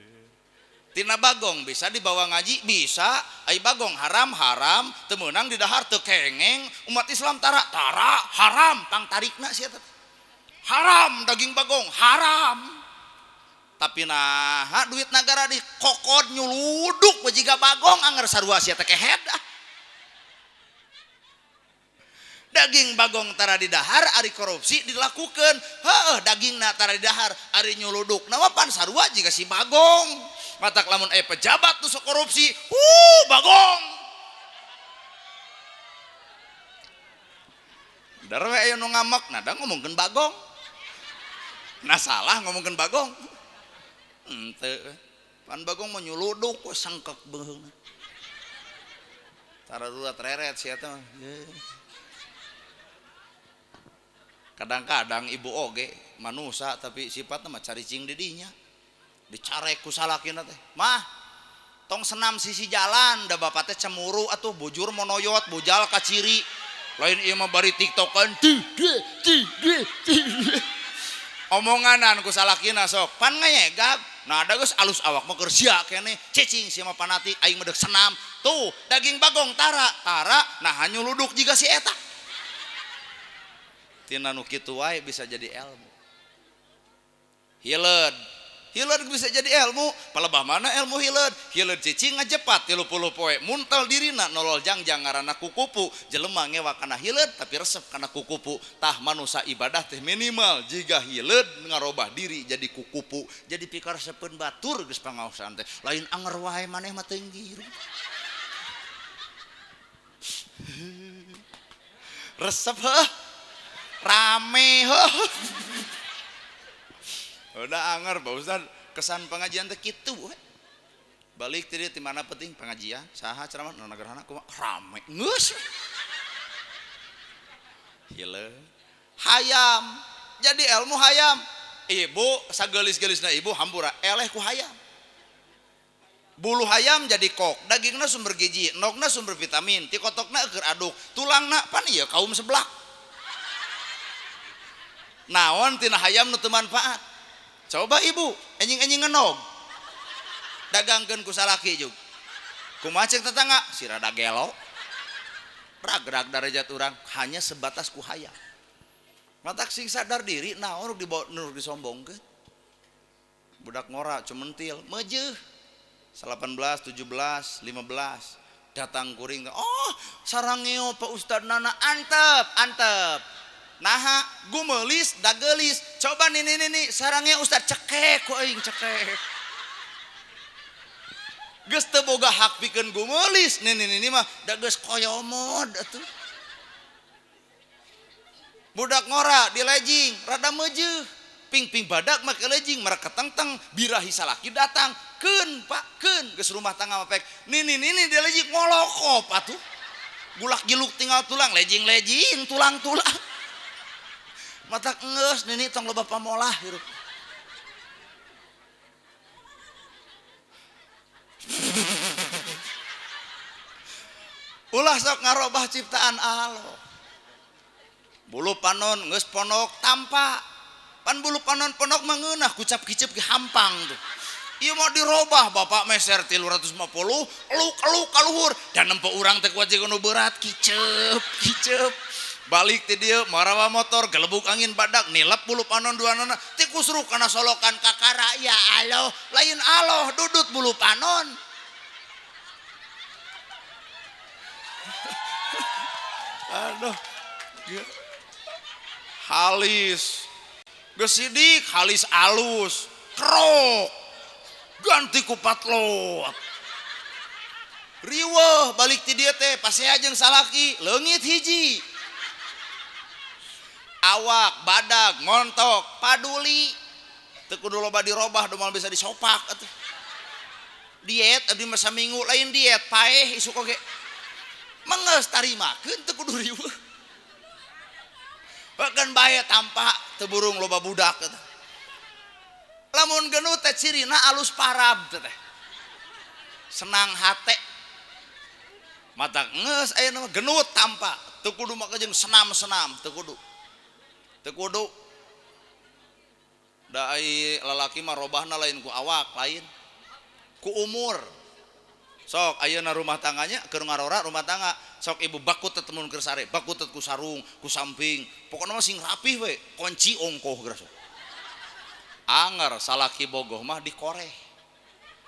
Tina bagong bisa dibawa ngaji bisa, ai bagong haram haram, teu meunang didahar teu kengeng, umat Islam tara tara haram pangtarikna sia teh. Haram daging bagong haram. Tapi naha duit nagara dikokod nyuluduk we jiga bagong anger sarua sia teh kehed. Daging bagong tara didahar ari korupsi dilakukeun. Heueuh dagingna tara didahar ari nyuluduk. Nah pan sarua jiga si bagong. Matak lamun aya pejabat nu sok korupsi, bagong. Darwe aya nu ngamek, nah da ngomongkeun bagong. Nah salah ngomongkeun bagong. Henteu. Pan bagong mah nyuluduk we sengkek beungeungna. Tara rurat reret sia teh. Kadang-kadang ibu oge manusa tapi sifatna mah caricing di dinya. Dicarek ku salakina teh. Mah tong senam sisi jalan da bapak teh cemuru atuh bujur monoyot bujal ka ciri. Lain ieu mah bari tiktokan ti ti ti ti. Omonganan ku salakina sok pan ngayegag. Nah da geus alus awak mah keur sia keneh cicing sia mah fanatik aing mah deuk senam. Tuh daging bagong tara tara nah nyuluduk jiga si eta. Tina nu kitu wae bisa jadi ilmu. Hileud. Hileud bisa jadi ilmu. Palebah mana ilmu hileud? Hileud cicing ngajepat 30 poe muntel dirina nolol jangjang ngaranna kukupu. Jelema ngewa kana hileud tapi resep kana kukupu. Tah manusa ibadah teh minimal jiga hileud ngarobah diri jadi kukupu. Jadi pikaresepeun batur geus pangaosan teh. Lain anger wae maneh mah teu ngirup. Resep heuh. Rame heuh. Udah anger Pak Ustad, kesan pengajian teh kitu we. Balik ti di mana penting pengajian, saha ceramah nu nagerhana kumaha rame geus. Hileud. Hayam. Jadi ilmu hayam. Ibu sageulis-geulisna ibu hampura eleh ku hayam. Bulu hayam jadi kok, dagingna sumber gizi, endogna sumber vitamin, tikotokna keur aduk, tulangna pan ieu kaum seblak. Naon tina hayam nu teu manfaat? Coba ibu, enjing-enjing ngenog. Dagangkeun ku salaki jug. Kumaha cek tetangga? Si rada gelo. Rag-rag darajat urang hanya sebatas ku hayam. Matak sing sadar diri naon nu dibawa nu disombongkeun. Budak ngora cumentil, meujeuh. 18, 17, 15 datang kuring, oh sarangeo Pak Ustad Nana antep, antep. Naha gumelis dagelis, coba nini nini sarangeo Ustad cekek ku aing cekek. Geus teu boga hak pikeun gumelis, nini nini mah da geus koyomod atuh. Budak ngora di lejing, rada meujeuh. Ping-ping badak make lejing, mereka tengteng, birahi salaki datang. Keun Pak, keun geus rumah tangga mah pek. Nini nini dia lejing ngolokop atuh. Gulak giluk tinggal tulang, lejing-lejing tulang-tulang. Mata geus nini tong loba pamolah hirup. Ulah sok ngarobah ciptaan Allah. Bulu panon geus ponok tampa. Pan bulu panon ponok mah ngeunah kucap kicep ge hampang tuh. Ieu mah dirobah bapak meser 350 eluk-eluk kaluhur dan nempo urang teh kuat nu berat kicep kicep balik ti dieu marawa motor gelebuk angin badak nilep bulu panon duanana tikusruk kana solokan kakara ya Allah lain Allah dudut bulu panon. Aduh halis geus sidik halis alus krok ganti ku patlot riweuh balik ti dieu teh pasea jeung salaki leungit hiji awak badag montok paduli teu kudu loba dirobah domal bisa disopak atuh diet abdi mah saminggu lain diet paeh isuk oge mengeus tarimakeun teu kudu riweuh bahkan bae tampa teu burung loba budak atuh. Lamun genut teh cirina alus parab teh senang hate mata geus aya mah genut tampa teu kudu make jeung senam-senam teu kudu teu kudu da ai lalaki mah robahna lain ku awak lain ku umur. Sok ayeuna rumah tangganya keur ngarora rumah tangga sok ibu bakut teh mun keur sare bakut teh ku sarung ku samping pokona mah sing rapih we kunci ongkoh geura sok. Anger salaki bogoh mah dikoreh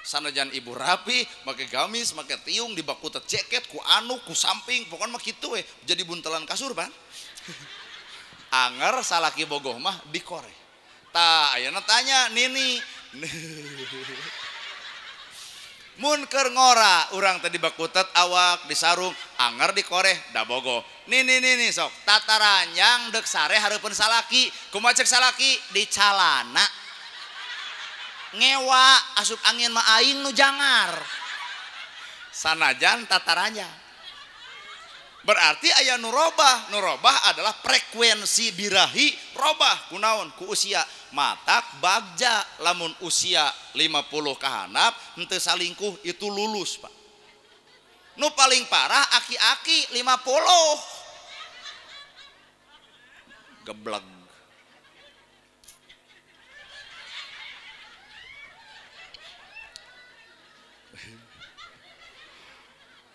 sanajan ibu rapi make gamis make tiung dibakutet jaket ku anu ku samping pokona mah kitu we jadi buntelan kasur pan. Anger salaki bogoh mah dikoreh. Tah ayeuna tanya nini mun keur ngora urang teh dibakutet awak disarung anger dikoreh da bogoh. Nini nini sok tataranjang deuk sare hareupeun salaki kumaha cek salaki dicalana ngewa asup angin mah aing nu jangar sanajan tataranjang. Berarti aya nu robah, nu robah adalah frekuensi birahi robah kunaon ku usia matak bagja lamun usia 50 kahanap henteu salingkuh itu lulus Pak. Nu paling parah aki-aki 50 gebleg.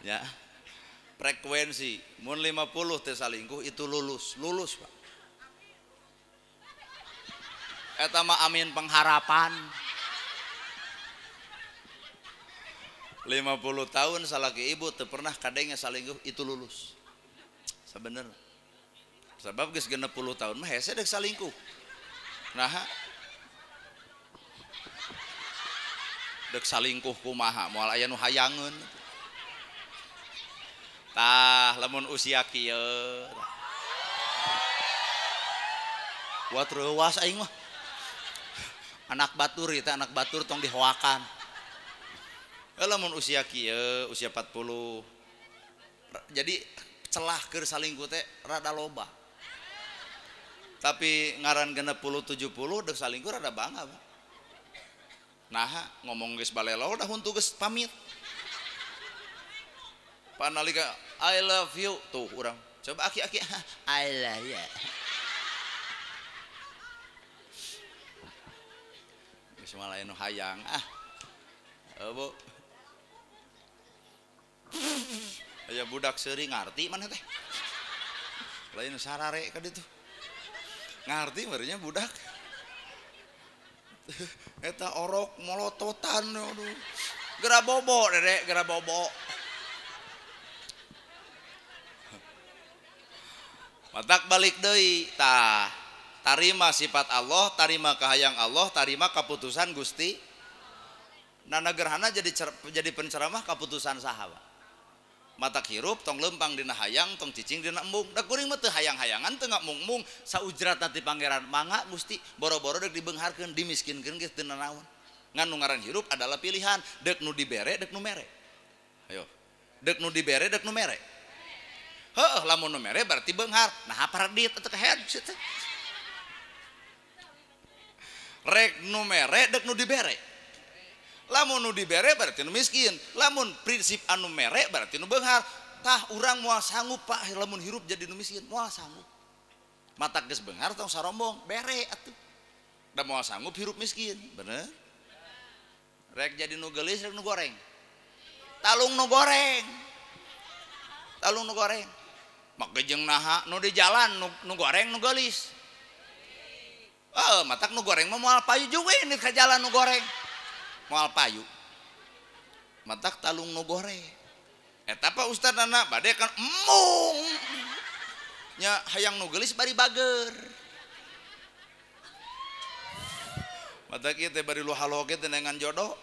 Ya. Frekuensi mun 50 teu salingkuh itu lulus, lulus Pak. Eta mah amin pengharapan. 50 tahun salaki ibu teu pernah kadenge salingkuh itu lulus. Sabenerna. Sabab geus 60 tahun mah hese deuk salingkuh. Naha? Deuk salingkuh kumaha moal aya nu hayangeun. Tah lamun usia kieu. Kuat reuwas aing mah. Anak batur ieu teh anak batur tong dihoakan. Lamun usia kieu usia 40. Jadi celah keur salingkuh teh rada loba. Tapi ngaran 60 70 deuk salingkuh rada bangga, Pak. Naha ngomong geus balelo dah huntu geus pamit. Panalika I love you tuh urang. Coba aki-aki I love you. Geus malah nu hayang ah. Bu. Aya budak seuri ngarti maneh teh. Lain sarare ka ditu. Ngarti meureunnya budak. Eta orok molototan aduh. Geura bobo dedek, geura bobo. Matak balik deui tah. Tarima sifat Allah, tarima kahayang Allah, tarima kaputusan Gusti. Nana gerhana jadi penceramah kaputusan saha, Pak. Matak hirup tong lempang dina hayang, tong cicing dina embung. Da kuring mah teu hayang-hayangan, teu ngamung-mung, saujratna ti pangeran mangga Gusti, boro-boro deuk dibeungharkeun, dimiskinkeun geus teu nanaon. Ngan nu ngaran hirup adalah pilihan, deuk nu dibere, deuk nu mere. Ayo. Deuk nu dibere, deuk nu mere. Heuh, lamun nu mere berarti beunghar. Nah, paradit atuh kehead teh. Rek nu mere dek nu dibere. Lamun nu dibere berarti nu miskin, lamun prinsip anu mere berarti nu beunghar. Tah urang moal sanggup Pak lamun hirup jadi nu miskin, moal sanggup. Matak geus beunghar tong sarombong, bere atuh. Da moal sanggup hirup miskin, bener? Rek jadi nu geulis rek nu goreng. Talung nu goreng. Talung nu goreng. Make jeung naha nu di jalan nu goreng nu geulis. Matak nu goreng mah moal payu juga ini ka jalan nu goreng. Moal payu. Matak talung nu goreng. Eta Pak Ustad anak bade kan embung. Nya hayang nu geulis bari bager. Matak ieu teh bari lu halo ge teh nengan jodoh.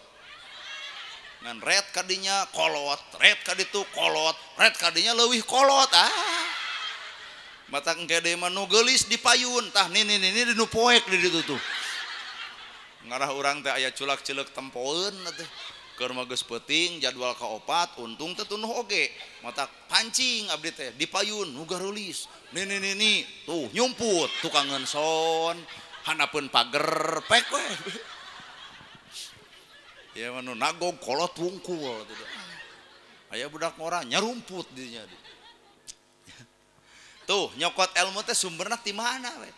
Ngan red kadinya kolot, red kaditu kolot, red kadinya leuwih kolot. Ah. Matak engke deui mah nu geulis di payun tah nini nini di nu poek di ditu tuh. Ngarah urang teh aya culak cileuk tempoeun teh. Keur mah geus peuting jadwal kaopat untung teh tunuh oge. Matak pancing abdi teh di payun nu gareulis. Nini nini tuh nyumput tukangeun son hanapeun pager pek we. Ya mah nu nagog kolot wungkul atuh. Aya budak ngora nyarumput dinya. Tuh nyokot ilmu teh sumberna ti mana we.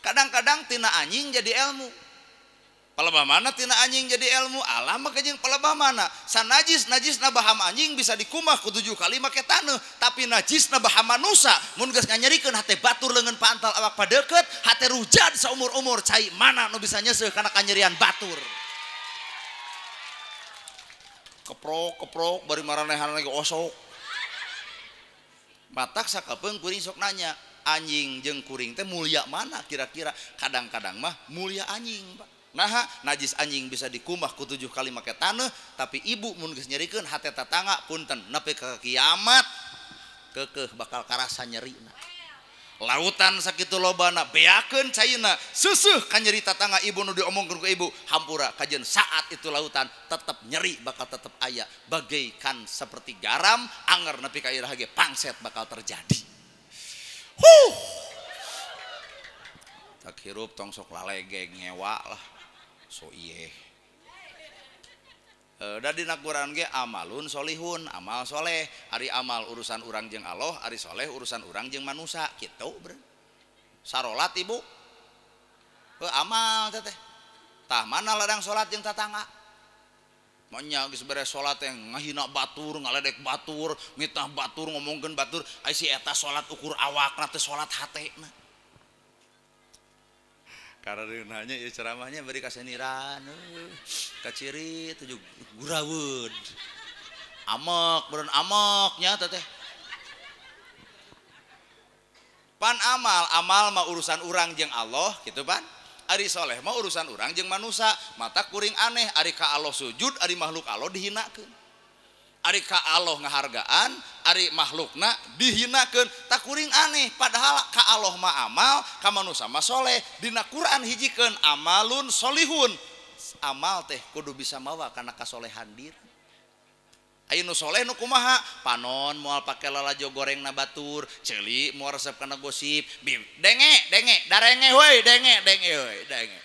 Kadang-kadang tina anjing jadi ilmu. Palebah mana tina anjing jadi ilmu? Alam mah jeung palebah mana? Sanajis najisna baham anjing bisa dikumah ku 7 kali make taneuh, tapi najisna baham manusa mun geus nganyerikeun hate batur leungeun pantal awak padeukeut, hate rujad saumur-umur cai mana nu bisa nyeuseuh kana kanyerian batur. Keprok-keprok bari maranehanna ge osok. Matak sakapeung kuring sok nanya, anjing jeung kuring teh mulia mana kira-kira? Kadang-kadang mah mulia anjing, Pak. Naha najis anjing bisa dikumah ku 7 kali make taneuh, tapi ibu mun geus nyerikeun hate tatangga punten nepi ka kiamat keukeuh bakal karasa nyerina. Lautan sakitu lobana beakeun caina seuseuh ka nyeri tatangga ibu nu diomongkeun ku ibu hampura kajeun saat itu lautan tetep nyeri bakal tetep aya bagaikan seperti garam anger nepi ka iraha ge pangset bakal terjadi. Huh. Tak hirup tong sok lalegeg ngewa lah. So iye. Da dina Quran ge amalun solihun, amal soleh. Ari amal urusan urang jeung Allah, ari soleh urusan urang jeung manusa kitu bre. Sarolat ibu. Amal teh teh. Tah mana ladang salat jeung tatangga? Manya geus beres salat teh ngahina batur, ngaledek batur, mitnah batur, ngomongkeun batur, ai si eta salat ukur awakna teh salat hatena. Karena ieu ceramahnya beri kaseniran kaciri tujuh guraweud amek beureun ameknya teh pan amal amal mah urusan urang jeung Allah gitu pan ari soleh mah urusan urang jeung manusa mata kuring aneh ari ka Allah sujud ari makhluk Allah dihinakeun ari ka Allah ngahargaan ari makhlukna dihinakeun tak kuring aneh padahal ka Allah mah amal ka manusa mah soleh dina Quran hijikeun amalun solihun amal teh kudu bisa mawa kana kasolehan diri. Ayo nu soleh nu kumaha panon moal pake lalajo gorengna batur ceuli moal resep kana gosip denge denge darenge heuy denge denge heuy denge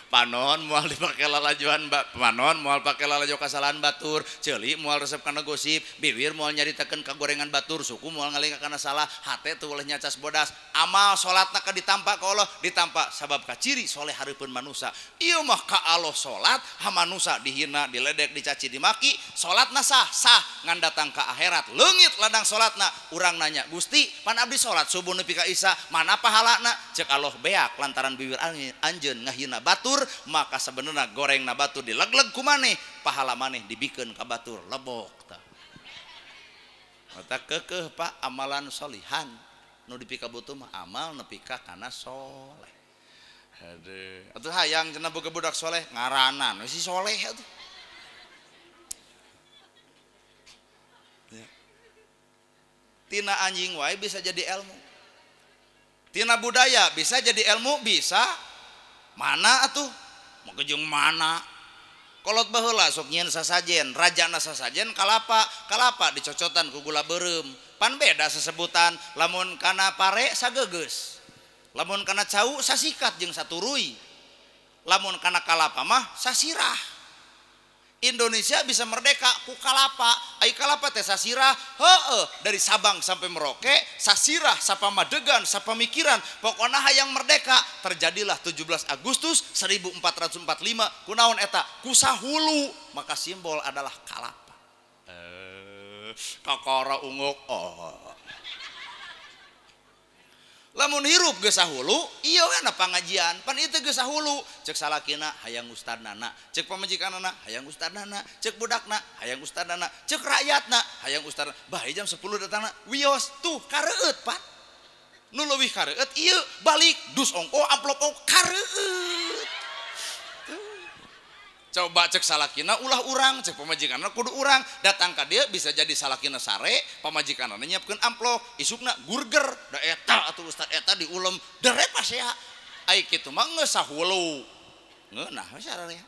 panon moal dipake lalajoan panon moal pake lalajo kasalahan batur ceuli moal resep kana gosip bibir moal nyaritakeun ka gorengan batur suku moal ngalengka kana salah hate teu boleh nyacas bodas amal salatna ka ditampa ka Allah ditampa sabab kaciri soleh hareupeun manusa ieu mah ka Allah salat ha manusa dihina diledek dicaci dimaki salatna sah sah ngan datang ka akhirat leungit ladang salatna urang nanya Gusti pan abdi salat subuh nepi ka isya mana pahalana ceuk Allah beak lantaran bibir anjeun ngahina batur maka sebenarnya goreng na batur dilegleg ku maneh pahala maneh dibikeun ka batur lebok tah mata keukeuh Pak amalan solihan nu dipikabutuh mah amal nepi ka kana soleh aduh atuh hayang cenah boga budak soleh ngaranan we si soleh atuh ya. Tina anjing wae bisa jadi ilmu tina budaya bisa jadi ilmu bisa mana atuh mau jeung mana kolot baheula sok nyieun sasajen rajana sasajen kalapa kalapa dicocotan ku gula beureum pan beda sesebutan lamun kana pare sageugeus lamun kana cau sasikat jeung saturuy lamun kana kalapa mah sasirah. Indonesia bisa merdeka ku kalapa ai kalapa teh sasirah heueuh dari Sabang sampai Merauke sasirah sapamadegan sapamikiran pokona hayang merdeka terjadilah 17 Agustus 1445 kunaon eta kusahulu maka simbol adalah kalapa kakara unguk oh. Lamun hirup geus sahulu ieu we pangajian pan ieu teh geus sahulu ceuk salakina hayang ustadnana ceuk pamajikanana hayang ustadnana ceuk budakna hayang ustadnana ceuk rakyatna hayang ustadna bae jam 10 datangna wios tuh kareueut pan nu leuwih kareueut ieu balik dus ongko amplop ongko kareueut. Coba cek salakina ulah urang cek pamajikanna kudu urang datang ka dia bisa jadi salakina sare pamajikanna nyiapkeun amplop isukna gurger da eta atuh ustad eta diulem dere pasea ai kitu mah geus sahulu ngeunah we sararea.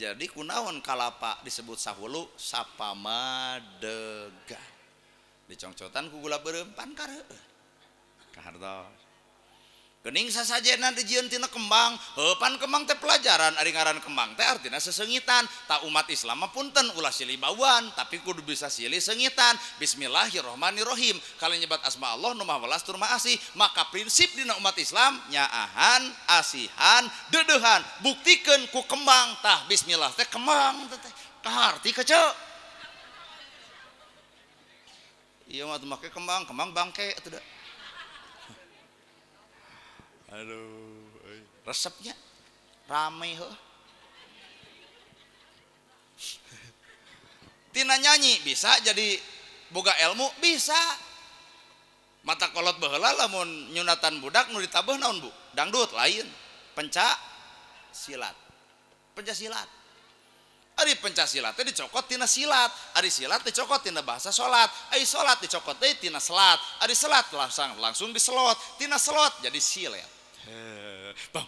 Jadi kunaon kalapa disebut sahulu sapamadegan dicongcotan ku gula beureum pan kareueuh kahartos. Gening sasajena dijieun tina kembang, heuh pan kembang teh pelajaran ari ngaran kembang teh artina sesengitan. Ta umat Islam mah punten ulah silih bauan, tapi kudu bisa silih sengitan. Bismillahirrahmanirrahim. Kali nyebat asma Allah nu maha welas tur maha asih, maka prinsip dina umat Islam nyaahan, asihan, deudeuhan. Buktikeun ku kembang tah bismillah teh kembang teh kaharti kece. Ieu mah make kembang, kembang bangke atuh da. Aduh, resepnya rame heuh. Tina nyanyi bisa jadi boga ilmu bisa. Mata kolot baheula lamun nyunatan budak nu ditabeuh naon Bu? Dangdut lain, pencak silat. Pencak silat. Ari pencak silat teh dicokot tina silat, ari silat dicokot tina bahasa salat, ari salat dicokot deui tina selat, ari selat langsung diselot, tina selot jadi silet. Bang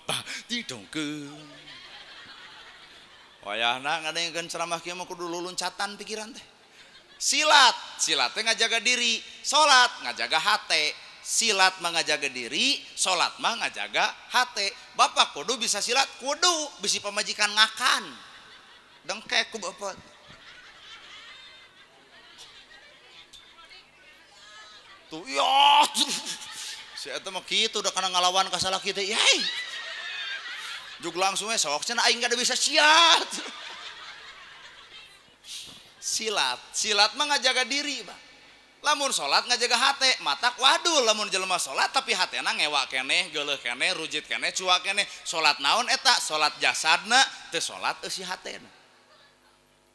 didongkeun. Wayahna ngadengkeun ceramah kieu mah kudu luluncatan pikiran teh. Silat, silat teh ngajaga diri, salat ngajaga hate. Silat mah ngajaga diri, salat mah ngajaga hate. Bapak kudu bisa silat, kudu bisi pamajikan ngakan. Dengkek ku bapak. Tuh ya. Si eta mah kitu udah kana ngalawan ka salaki teh. Yai. Jug langsung we sok cenah aing kada bisa siat. Silat, silat mah ngajaga diri, Pak. Lamun salat ngajaga hate, matak waduh lamun jelema salat tapi hatena ngewa keneh, geuleuh keneh, rujit keneh, cuak keneh. Salat naon eta? Salat jasadna, teu salat eusi hatena.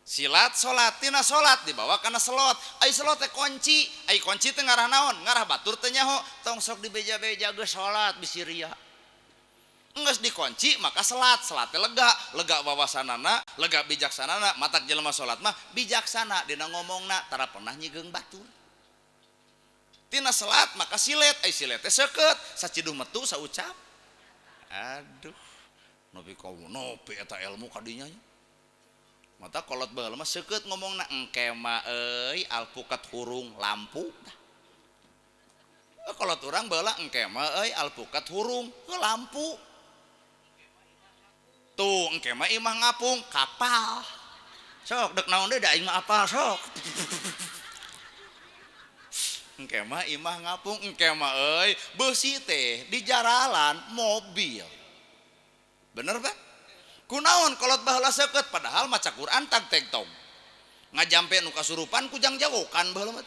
Silat salat tina salat dibawa kana selot. Ai selot teh kunci, ai kunci teh ngarah naon? Ngarah batur teh nyaho. Tong sok dibeja-beja geus salat bisi ria. Geus dikunci maka selat, selat teh lega, lega wawasanana, lega bijaksanana, matak jelema salat mah bijaksana dina ngomongna tara pernah nyigeung batur. Tina selat maka silet, ai silet teh seukeut, saciduh metu saucap. Aduh, nepi ka nepi eta ilmu kadinya nya. Mata kolot baheula mah seukeut ngomongna engke mah euy alpukat hurung lampu. Kolot urang baheula engke mah euy alpukat hurung lampu. Tuh engke mah imah ngapung kapal. Sok dek naon deui da aing mah apal sok. Engke mah imah ngapung engke mah euy beusi teh di jaralan mobil. Bener Pak? Kunaon kolot baheula seukeut padahal maca Quran tag teg tong. Ngajampe nu kasurupan kujang jawokan baheula mah.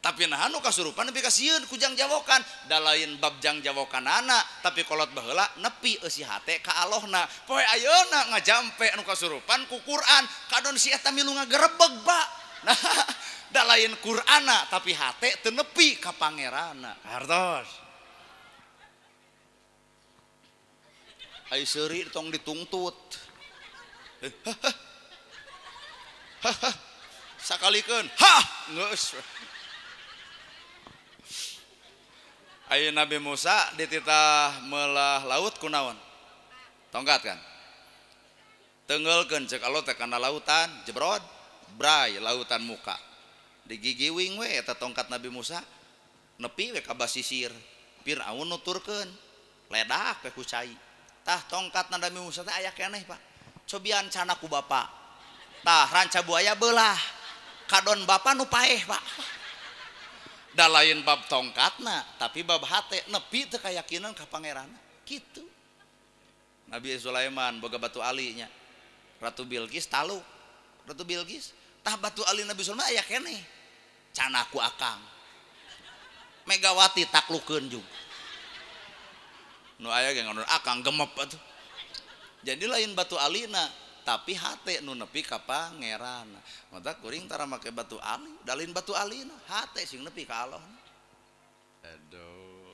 Tapi naha nu kasurupan nepi ka sieun kujang jawokan, da lain bab jang jawokanana, tapi kolot baheula nepi eusi hate ka Allahna. Poe ayeuna ngajampe nu kasurupan ku Quran, kadon si eta milu ngagerebeg, Pak. Nah, da lain Qur'ana tapi hate teu nepi ka pangeranna. Hartos. Ai seuri tong ditungtut. Sakalikeun, hah, geus. Ai Nabi Musa dititah melah laut kunaon? Tongkat kan? Tenggelkeun ceuk Allah teh kana lautan, jebrod, bray lautan muka. Digigiwing we eta tongkat Nabi Musa nepi we ka basisir. Firaun nuturkeun, ledak we ku cai. Tah tongkat Nabi Musa teh aya keneh Pak. Cobian cana ku bapa. Tah ranca buaya beulah. Kadon bapa nu paeh Pak. Da lain bab tongkatna, tapi bab hate nepi teu kayakinan ka pangeranna. Kitu. Nabi Sulaiman boga batu ali nya. Ratu Bilqis taluk. Ratu Bilqis tah batu ali Nabi Sulaiman aya keneh. Cana ku akang. Megawati taklukeun juga. Nu aya ge ngadon akang gemep atuh. Jadi lain batu alina tapi hate nu nepi ka pangeran. Mata kuring tara make batu ali, da lain batu alina, hate sing nepi ka Allah. Aduh.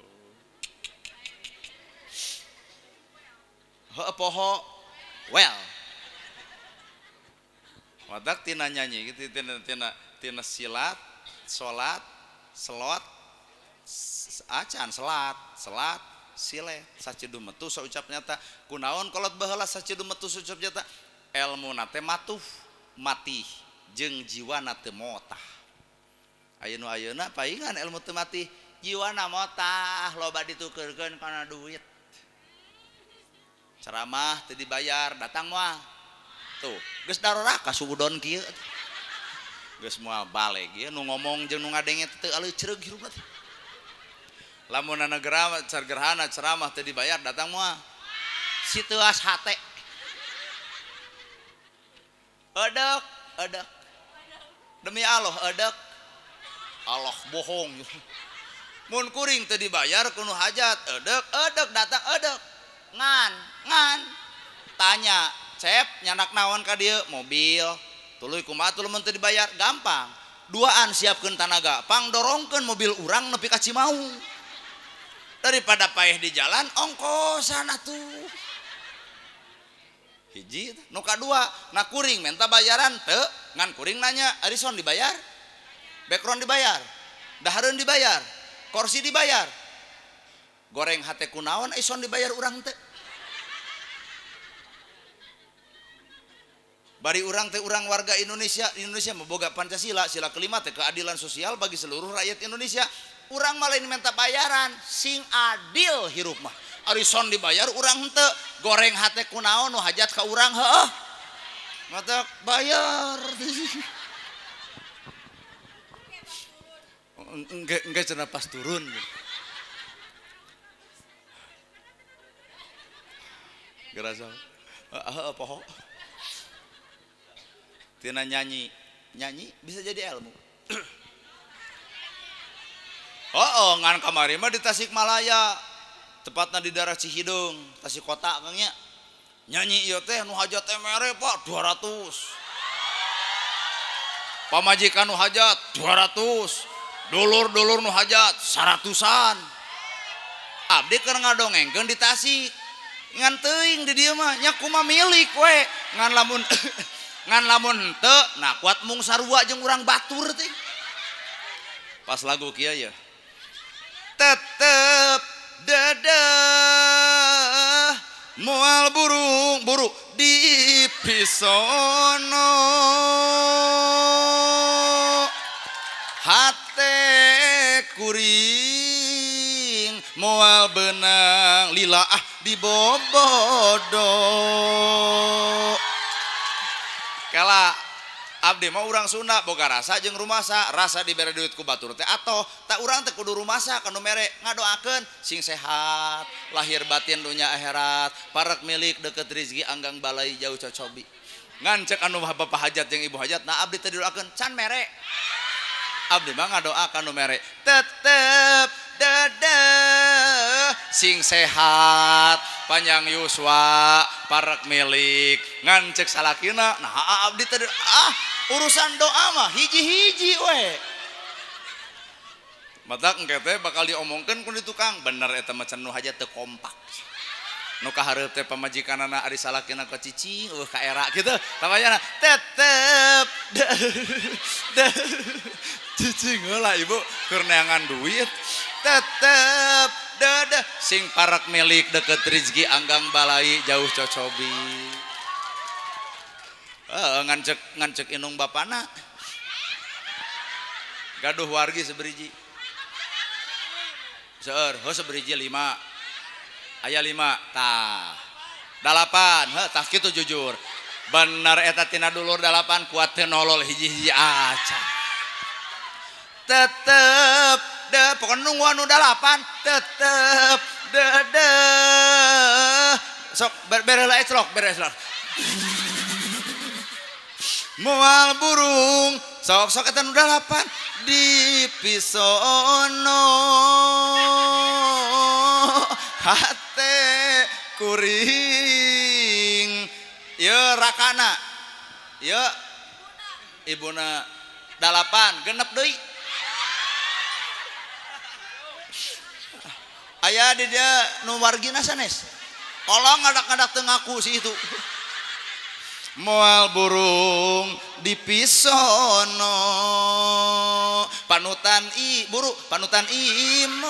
Heuh poho well. Matak tina nyanyi gitu tina silat, salat, selot, acan selat, selat sile sacidu metu saucap nyata kunaon kolot baheula sacidu metu saucap nyata elmu nate matuh mati jeung jiwana teu motah. Ayeuna ayeuna paingan elmu teu mati jiwana motah loba ditukeurkeun kana duit. Ceramah teu dibayar datang moal. Tuh geus daroraka suudon kieu. Geus moal baleg ieu nu ngomong jeung nu ngadenge teu aleucreug hirupna teh. Lamun negara gerhana ceramah teu dibayar datang moal. Si teuas hate. Edek, edek. Demi Allah edek. Allah bohong. Mun kuring teu dibayar kuno hajat, edek, edek datang edek. Ngan, ngan. Tanya, "Cep, nyanak naon ka dieu?" Mobil. Tuluy kumaha tuluy mun teu dibayar? Gampang. Duaan siapkeun tanaga, pangdorongkeun mobil urang nepi ka Cimaung. Daripada paeh di jalan ongkosan atuh. Hiji nu kadua, na kuring minta bayaran teu, ngan kuring nanya, "Arison dibayar? Background dibayar? Dahareun dibayar? Kursi dibayar?" Goreng hate kunaon Arison dibayar urang teu? Bari urang teh urang warga Indonesia, Indonesia memboga Pancasila, sila kelima teh keadilan sosial bagi seluruh rakyat Indonesia. Urang malah ini minta bayaran, sing adil hirup mah. Arison dibayar urang henteu, goreng hate kunaon nu hajat ka urang heueuh. Mata bayar. Engke cenah pas turun. Gerasa. Heeh poho. Tina nyanyi, nyanyi bisa jadi ilmu. Oh, ngan kamari mah di Tasikmalaya, tepatna di daerah Cihideung, Tasik kota Kang nya. Nyanyi ieu teh nu hajat teh mere Pak 200. Pamajikan nu hajat 200. Dulur-dulur nu hajat 100-an. Abdi keur ngadongengkeun di Tasik. Ngan teuing di dieu mah nya kumaha milik we. Ngan lamun ngan lamun henteu nah kuat mung sarua jeung urang batur teh. Pas lagu kieu ya. Tetep dadah moal burung buru di pisono hate kuring moal benang lila ah di bobodo. Kala abdi mah urang Sunda boga rasa jeung rumasa, rasa dibere duit ku batur teh atoh tak urang teh kudu rumasa kanu mere ngadoakeun sing sehat lahir batin dunya akhirat parek milik deket rezeki anggang balai jauh cocobi. Ngan cek anu bapak hajat jeung ibu hajat nah abdi teh didoakeun can mere. Abdi mah ngadoa kanu mere tetep dadah sing sehat panjang yuswa parek milik. Ngan cek salakina nah abdi teh ah urusan doa mah hiji-hiji we. Matak engke teh bakal diomongkeun ku di tukang bener eta mah nu hajat teu kompak. Nu kahareup teh pamajikanana ari salakina ka cicing eueuh ka era kitu tamayana tetep cicing heula ibu keur neangan duit tetep dadah sing parak milik deket rezeki anggang balai jauh cocobi. Ngancek inung bapana gaduh wargi seberiji seueur heuh seberiji 5 aya 5 tah 8 heuh tah kitu jujur bener eta tina dulur 8 kuat teu nolol hiji-hiji acan tetep de pokona nungguan nu 8 tetep dedeh sok bere lah eclok bere eclok moal burung sok-sok eta nu 8 di pisono hate kuring ye rakana ye ibuna 8 genep deui aya di dia nu wargina sanes tolong ngadak-ngadak teu ngaku si itu. Moal burung di pisono panutan i buru panutan imut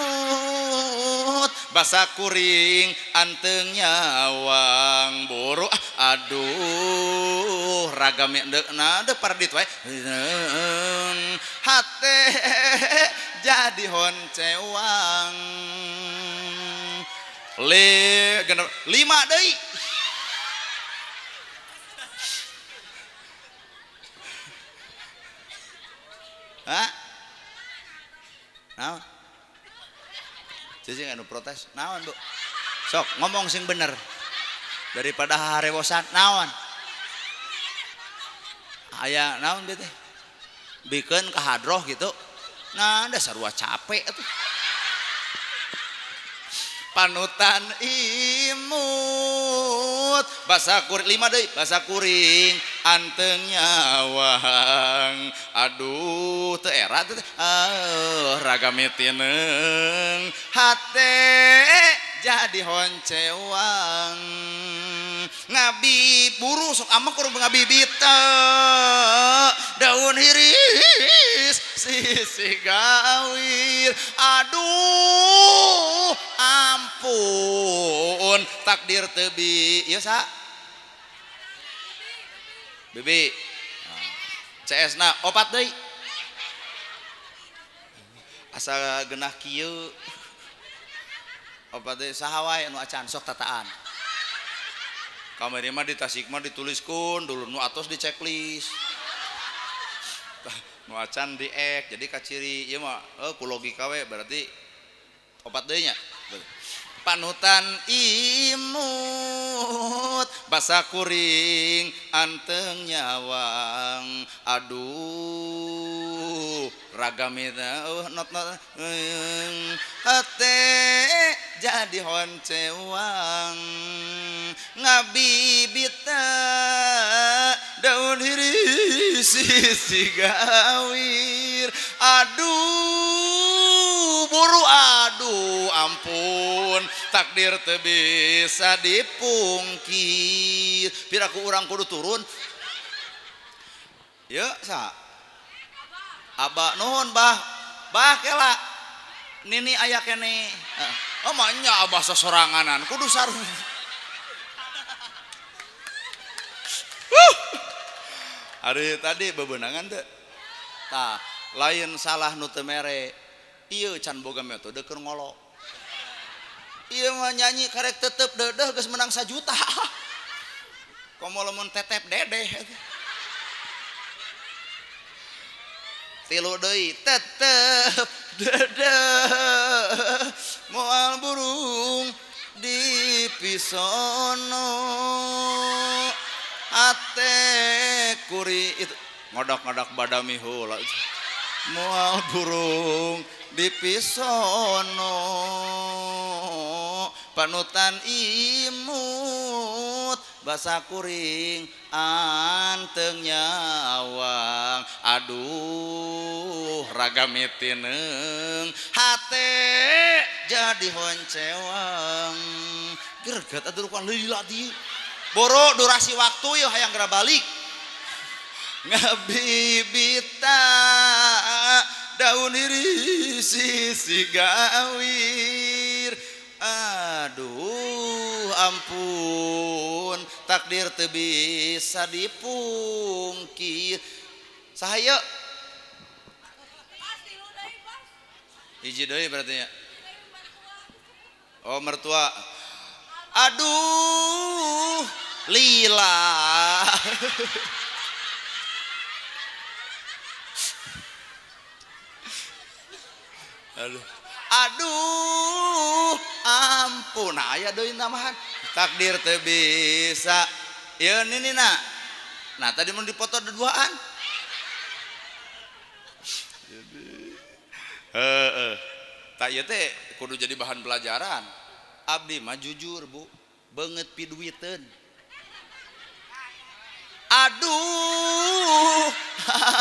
basa kuring anteng nyawang buru aduh ragam deukna deuk pardit wae hate jadi honcewang le genep 5 deui. Hah? Naon? Cicing anu protes, naon Bu? Sok ngomong sing bener. Daripada harewosan, naon? Aya naon teh? Bikeun ka hadroh gitu. Nah, da sarua capek atuh. Panutan imut basa kuring 5 deui basa kuring anteng nyawang aduh teu era teh ragame tineung hate jadi honcewang ngabi buru sok amek kurang ngabibita daun hiris sisi gawir aduh ampun takdir tebi ieu sa bibi CS na 4 deui asa genah kieu 4 deui saha wae nu acan sok tataan kamari mah di Tasik mah dituliskun dulu nu atos di checklist nu acan di ek jadi kaciri ieu mah ku logika we berarti 4 deui nya. Panutan imut basa kuring anteng nyawang aduh Ragam itu not not hate jadi honcewang ngabibita daun hiris sisi gawir aduh buru aduh ampun takdir teu bisa dipungkir piraku urang kudu turun ya sa abah nuhun bah bah kela nini aya kene oh mah abah sosoranganan kudu sarung hari tadi bebenangan teu tah lain salah nu teu mere ieu can boga metode keur ngolo ieu mah nyanyi karek tetep dedeh geus menang 1 juta komo lamun tetep dedeh tilu deui tetep dedeh moal burung di pisono ate kuri itu ngodak-ngodak badami heula moal burung di pisono panutan imut basa kuring anteng nyawang aduh ragam tineng hate jadi honcewang gerget atuh kan lila di boro durasi waktu yeuh hayang geura balik ngabibita daun iris sisi gawir aduh ampun takdir teu bisa dipungkir saha ieu hiji deui berarti nya oh mertua aduh lila aduh aduh ampun aya deui tambahan takdir teu bisa ieu nini na nah tadi mun dipoto duaan jadi heeh tah ieu teh kudu jadi bahan pelajaran abdi mah jujur bu beungeut piduiteun aduh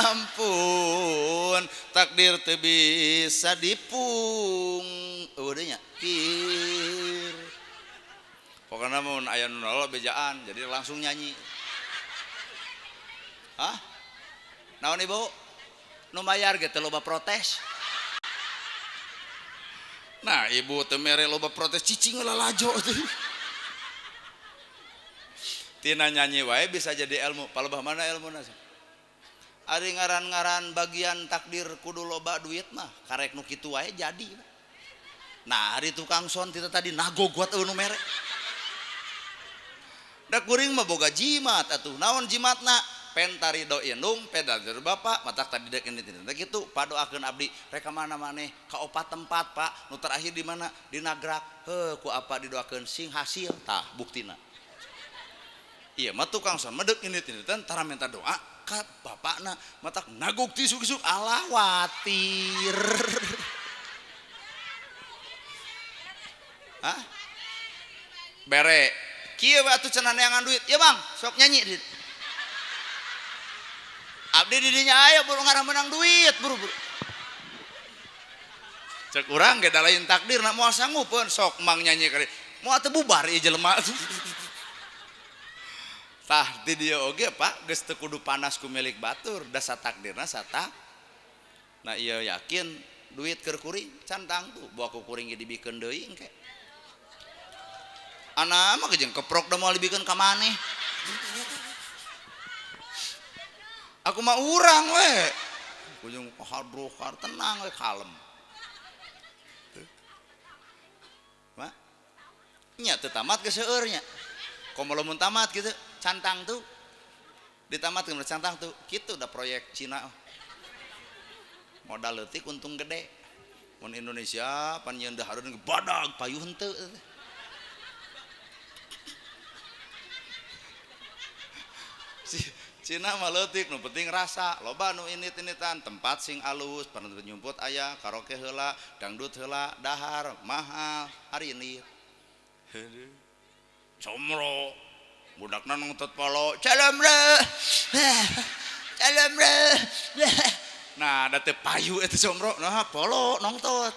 ampun takdir teu bisa dipung eueuh nya kir pokona mun aya nu nolak bejaan jadi langsung nyanyi hah naon ibu nu mayar ge teu loba protes nah ibu teu mere loba protes cicing lalajo teh tina nyanyi wae bisa jadi ilmu palebah mana ilmuna ari ngaran-ngaran bagian takdir kudu loba duit mah karek nu kitu wae jadi nah ari tukang son tita tadi nagog wat nu mere da kuring mah boga jimat atuh naon jimatna pentari do indung pedadir bapak matak tadi dek ini teh kitu padoakeun abdi rek ka mana maneh ka opat tempat pak nu terakhir di mana di Nagrak heuh ku apa didoakeun sing hasil tah buktina iya mah tukang son mah deuk indit-inditan tara minta doa ka bapakna matak nagog ti isuk-isuk alah watir hah bere kieu we atuh cenah neangan duit ieu bang sok nyanyi dit abdi di dinya aya buru ngarah menang duit buru-buru cek urang ge da lain takdirna moal sanggupeun sok mang nyanyi kali moal teu bubar ieu jelema tah di dieu oge Pak geus teu kudu panas ku milik batur da satakdirna satak nah ieu yakin duit keur kuring can tangtu bawa ku kuring ge dibikeun deui engke ana mah jeung keprok da moal dibikeun ka maneh aku mah urang we kujung hadrohar tenang we kalem mak nya teu tamat ge seueur nya komo lamun tamat kitu cantang tuh ditamatkeun cantang tuh kitu da proyek Cina modal leutik untung gede mun Indonesia pan nyeun dahareun badag payuh henteu si Cina mah leutik nu penting rasa loba nu init-initan tempat sing alus pernah nyumput aya karaoke heula dangdut heula dahar mahal ari init comro budakna nongtot polo calamre calamre nah da teu payu eta comro nah polo nongtot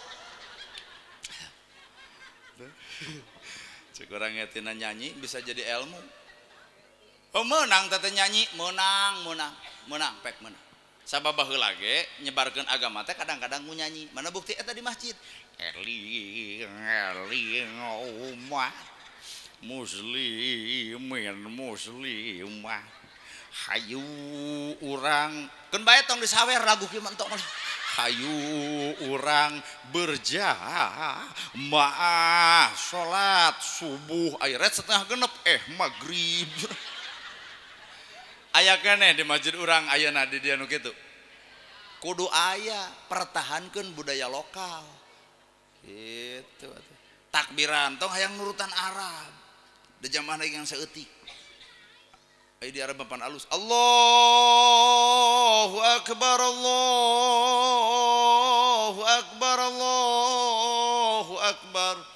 cek urang tina nyanyi bisa jadi ilmu. Oh menang tete nyanyi, menang, menang, menang, pek menang. Sabab baheula ge nyebarkeun agama teh kadang-kadang ku nyanyi. Mana bukti eta di masjid? Eling eling umat muslimin muslimah hayu urang keun bae tong disawer lagu kieu mah entong. Hayu urang berjamaah salat subuh aya ret setengah genep maghrib. Aya keneh di masjid urang ayeuna di dieu nu kitu. Kudu aya pertahankeun budaya lokal. Kitu atuh. Takbiran tong hayang nurutan Arab. Da jamaah lagi yang saeutik. Aya di Arab papan alus. Allahu akbar Allahu akbar Allahu akbar.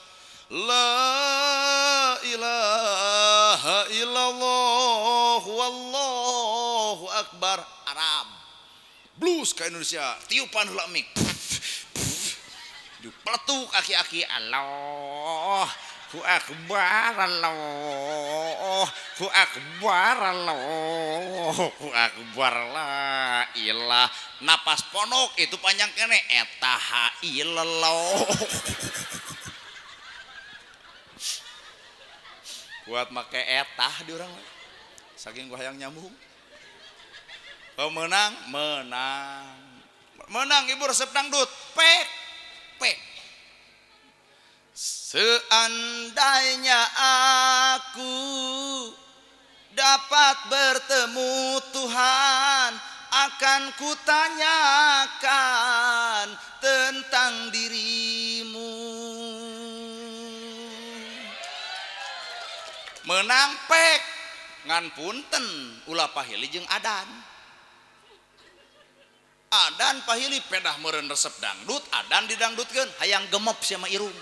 La ilaha illallah wallahu akbar. Arab blues ke Indonesia tiupan heula mik dipeletuk aki-aki Allahu akbar Allahu akbar Allahu akbar la ilah napas ponok itu panjang kene eta ha illallah buat make etah di orang saking gua hayang nyambung. Oh, menang menang menang ibu resep dangdut pek pek. Seandainya aku dapat bertemu Tuhan akan kutanyakan tentang dirimu. Menang pek ngan punten ulah pahili jeung adan. Adan pahili pedah meureun resep dangdut, adan didangdutkeun hayang gemep sia mah irung.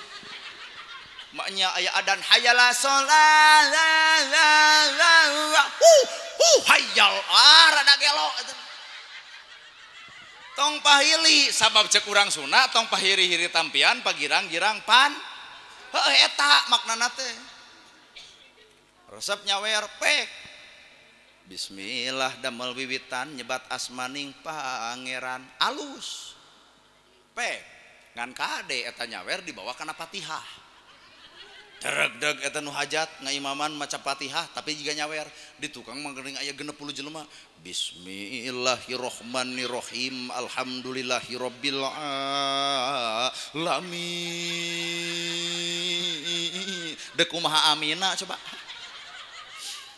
Maknya aya adan hayala sholat la la la hayal ah rada gelo. Tong pahili sabab cek urang sunah tong pahiri-hiri tampian pagirang-girang pan. Heuh eta maknana teh. Resep nyawer pek. Bismillah damel wiwitan nyebat asmaning pangeran alus. Pek ngan kade eta nyawer dibawa kana Fatihah. Deg-deg eta nu hajat ngaimaman maca Fatihah tapi jiga nyawer di tukang mah geuning aya 60 jelema. Bismillahirrahmanirrahim alhamdulillahirabbil alamin. Dek kumaha amina coba.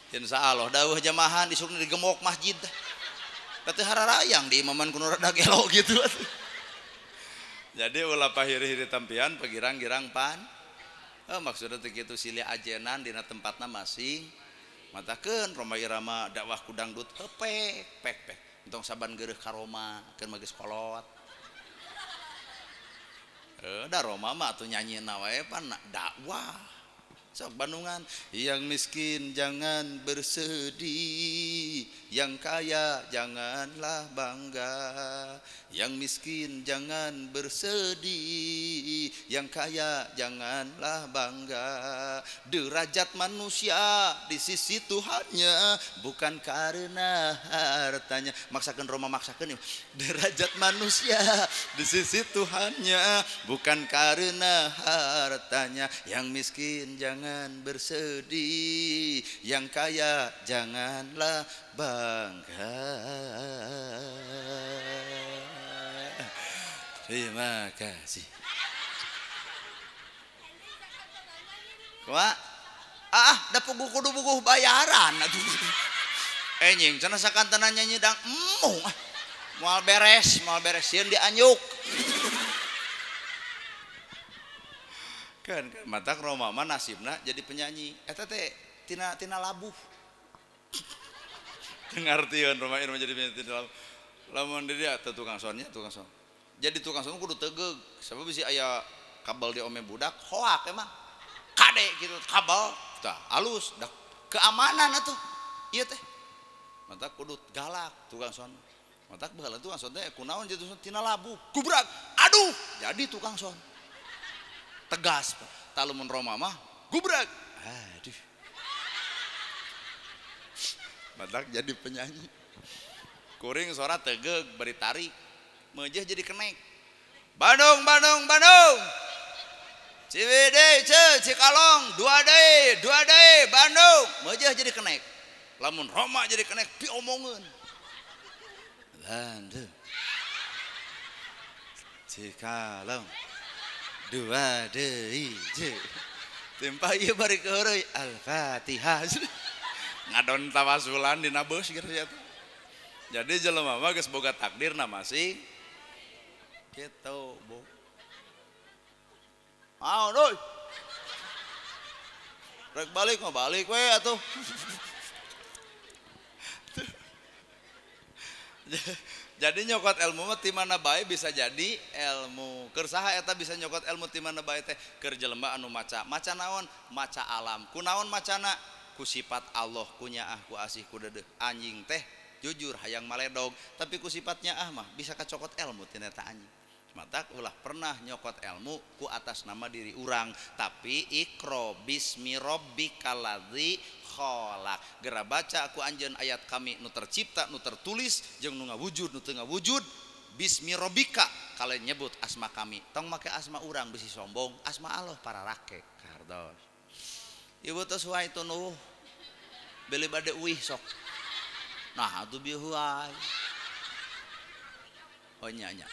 Insyaallah dawuh jamahan disuruh digemok masjid. Teu hararayang di imaman kuno rada gelo gitu. Jadi ulah pahiri-hiri tampian pagirang-girang pan. Oh, maksudna teh kitu silih ajenan dina tempatna masing. Matakeun Roma Irama dakwah ku dangdut pek pek pek. Entong saban geureuh ka Roma keun mah geus kolot. Da Roma mah atuh nyanyina wae pan dakwah. Sok Bandungan yang miskin jangan bersedih, yang kaya janganlah bangga. Yang miskin jangan bersedih, yang kaya janganlah bangga. Derajat manusia di sisi Tuhannya bukan karena hartanya. Maksakeun Roma maksakeun ya. Derajat manusia di sisi Tuhannya bukan karena hartanya. Yang miskin jangan bersedih, yang kaya janganlah bangga. Terima kasih. Kumaha? Ah, da puguh kudu puguh bayaran atuh. Nying cenah sakantena nyanyi dang embung. Moal beres sieun dianyuk. Kan matak Roma mah nasibna jadi penyanyi. Eta teh tina labuh. Teu ngartieun Rhoma Irama jadi penyanyi dalam. Lamun di dia teh tukang soundnya, tukang sound. Jadi tukang sound kudu tegeug, sebab bisi aya kabel di ome budak, hoak emang. Kade gitu kabel, tah alus, dah keamanan atuh. Ieu teh. Mata kudu galak tukang sound. Mata baheula tukang sound teh kunaon jadi tukang sound tina labu, gubrak. Aduh, jadi tukang sound. Tegas, tah lamun Rhoma mah gubrak. Aduh. Matak jadi penyanyi. Kuring suara tegeug bari tarik. Meujeuh jadi kenek. Bandung, Bandung, Bandung. Ciwidey, Cikalong, 2D, 2D, Bandung. Meujeuh jadi kenek. Lamun Rhoma jadi kenek piomongeun. Bandung. Cikalong. 2D, J. Timpah ieu bari keureuy Al-Fatihah. Ngadon tawasulan dina beus gitu ya. Jadi jelema mah geus boga takdirna masing gitu, Bu. Ah, doi. Rek balik mah balik we atuh. Jadi nyokot ilmu mah ti mana bae bisa jadi ilmu. Keur saha eta bisa nyokot ilmu ti mana bae teh? Keur jelema anu maca. Maca naon? Maca alam. Ku naon macana? Ku sifat Allah, ku nyaah, ku asih, ku dedeuh. Anjing teh jujur hayang maledog, tapi ku sifatnya ah mah bisa kacokot ilmu tina eta anjing. Matak ulah pernah nyokot ilmu ku atas nama diri urang, tapi ikro bismi rabbikal ladzi khalaq. Gera baca ku anjeun ayat kami nu tercipta, nu tertulis, jeung nu ngawujud, nu teu ngawujud. Bismi rabbika kalian nyebut asma kami. Tong make asma urang bisi sombong, asma Allah para rake kardos. Ibu tos wae tunuh. Beli bade uih sok. Nah, atuh bieu huai. Oh nya nya.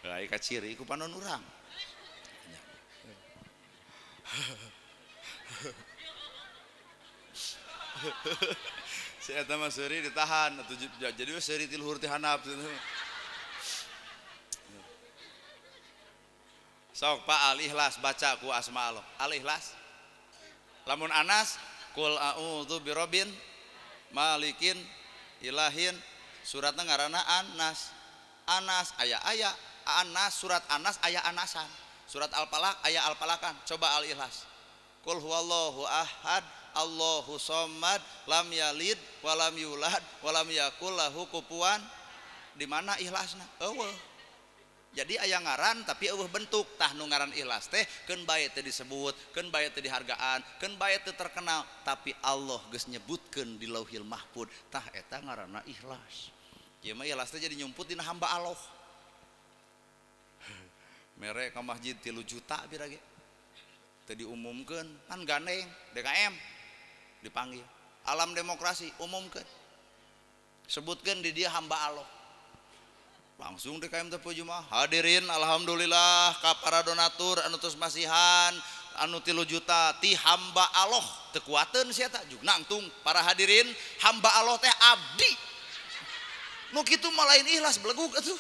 Ai kaciri ku panon urang. Si eta mah seuri ditahan atuh jadi we seuri ti luhur ti handap. Sok Pak Al-Ikhlas baca ku asma Allah. Al-Ikhlas. Lamun Anas kul a'udzu birabbil malikin ilahin, suratna ngaranna Anas. Anas aya aya Anas, surat Anas aya Anasan, surat Al-Falaq aya Al-Falakan. Coba Al-Ikhlas. Qul huwallahu ahad, Allahu somad, lam yalid walam yulad walam yakul lahu kufuwan. Di mana ikhlasna? Eueuh. Jadi aya ngaran tapi eueuh bentuk. Tah nu ngaran ikhlas teh keun bae teu disebut, keun bae teu dihargaan, keun bae teu terkenal, tapi Allah geus nyebutkeun di Lauhil Mahfud. Tah eta ngaranna ikhlas. Ieu mah ikhlas teh jadi nyumput dina hamba Allah. Mere ka masjid 3 juta pira ge. Teu diumumkeun, kan gandeng DKM dipanggil. Alam demokrasi umumkeun. Sebutkeun di dia hamba Allah. Langsung DKM teh mah hadirin alhamdulillah ka para donatur anu tos masihan anu 3 juta ti hamba Allah teu kuateun sia eta jug nangtung para hadirin hamba Allah teh abdi. Nu kitu mah lain ikhlas belegug atuh.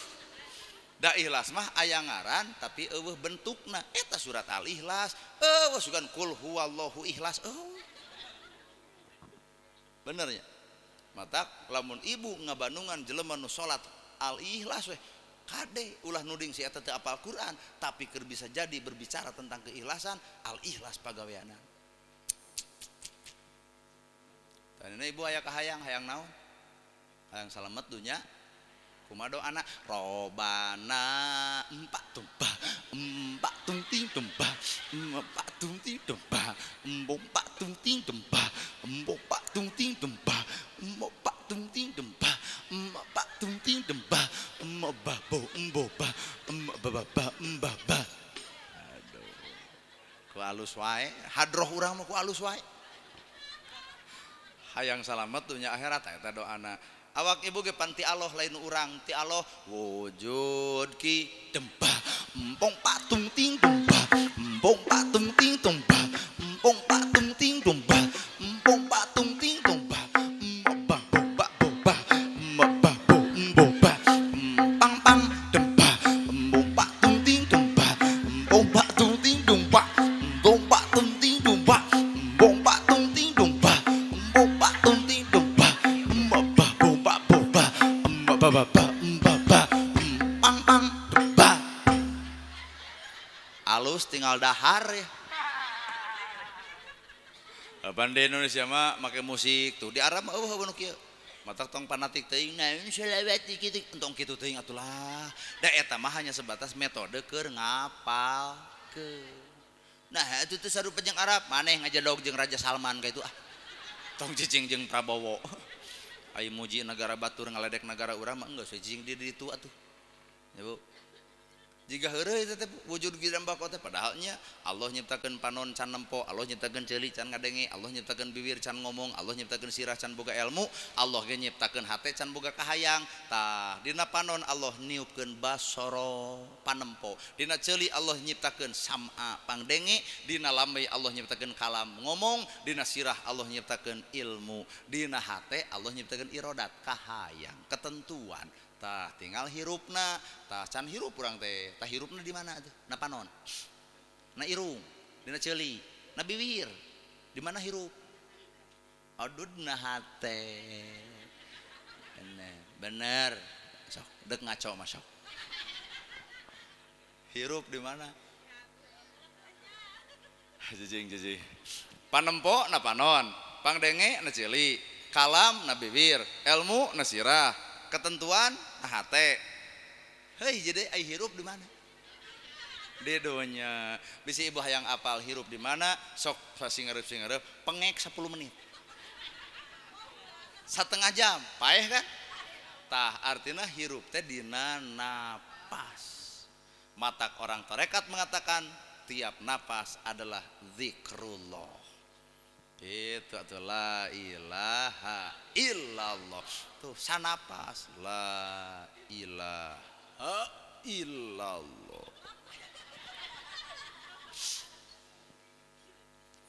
Da ikhlas mah aya ngaran tapi eueuh bentukna. Eta surat Al-Ikhlas, eueuh sugan kul huwallahu ikhlas eueuh. Bener nya? Matak lamun ibu ngabandungan jelema nu salat Al-Ikhlas weh kade ulah nuding si eta teu apal Quran tapi keur bisa jadi berbicara tentang keikhlasan Al-Ikhlas pagaweana. Tadina ibu aya kahayang hayang naon? Hayang salamet dunya kumaha doana? Robana empat tumpah empat tung ting tumpah empat tung ting tumpah empat tung ting tumpah empat tung ting tumpah empat tung ting tumpah empat tung ting tumpah emba bo emba emba ba emba ba. Aduh, ku alus wae hadroh urang mah ku alus wae. Hayang salamet dunya akhirat eta doana. Awak ibu ge pan ti Allah lain urang ti Allah wujud ki dempah empong patung ting dempah empong patung ting dempah empong patung ting dempah empong patung ting dempah emba boba boba emba bo emboba pang pang dempah empong patung ting dempah empong patung ting dempah empong patung ting dempah empong patung ting dempah. dahar ya. Bande Indonesia mah make musik tuh di Arab mah eueuh nu kieu. Matak tong fanatik teuing naon selawat kitu entong kitu teuing atulah. Da eta mah hanya sebatas metode keur ngapalkeun. Nah itu teh sarupa jeung Arab, maneh ngajedog jeung Raja Salman ka itu ah. Tong cicing jeung Prabowo. Ai muji negara batur ngaledek negara urang mah enggeus cicing di ditu atuh. Ya Bu. Jiga heureuy eta teh wujud gidan bako teh padahalnya Allah nyiptakeun panon can nempo, Allah nyiptakeun ceuli can ngadenge, Allah nyiptakeun bibir can ngomong, Allah nyiptakeun sirah can boga ilmu, Allah ge nyiptakeun hate can boga kahayang. Tah dina panon Allah niupkeun basara panempo, dina ceuli Allah nyiptakeun sam'a pangdenge, dina lambe Allah nyiptakeun kalam ngomong, dina sirah Allah nyiptakeun ilmu, dina hate Allah nyiptakeun irodat kahayang, ketentuan. Tah tinggal hirupna, tah can hirup urang teh, tah hirupna di mana tuh? Na panon, na irung, dina ceuli, na biwir, di mana hirup? Aduh na hate. Bener, bener. Sok dek ngaco mah sok. Hirup di mana? Jijing jijing. Panempo na panon, pangdenge na ceuli, kalam na bibir, ilmu na sirah. Ketentuan nah hate. Hei jadi ai hirup di mana? Di dunya. Bisi ibu hayang apal hirup di mana? Sok singareup-singareup pengek 10 menit. Setengah jam, paeh kan? Tah artinya hirup teh dina napas. Matak orang tarekat mengatakan tiap napas adalah zikrullah. Itu atuh la ilaha illallah. Tuh sanapas la ilaha illallah.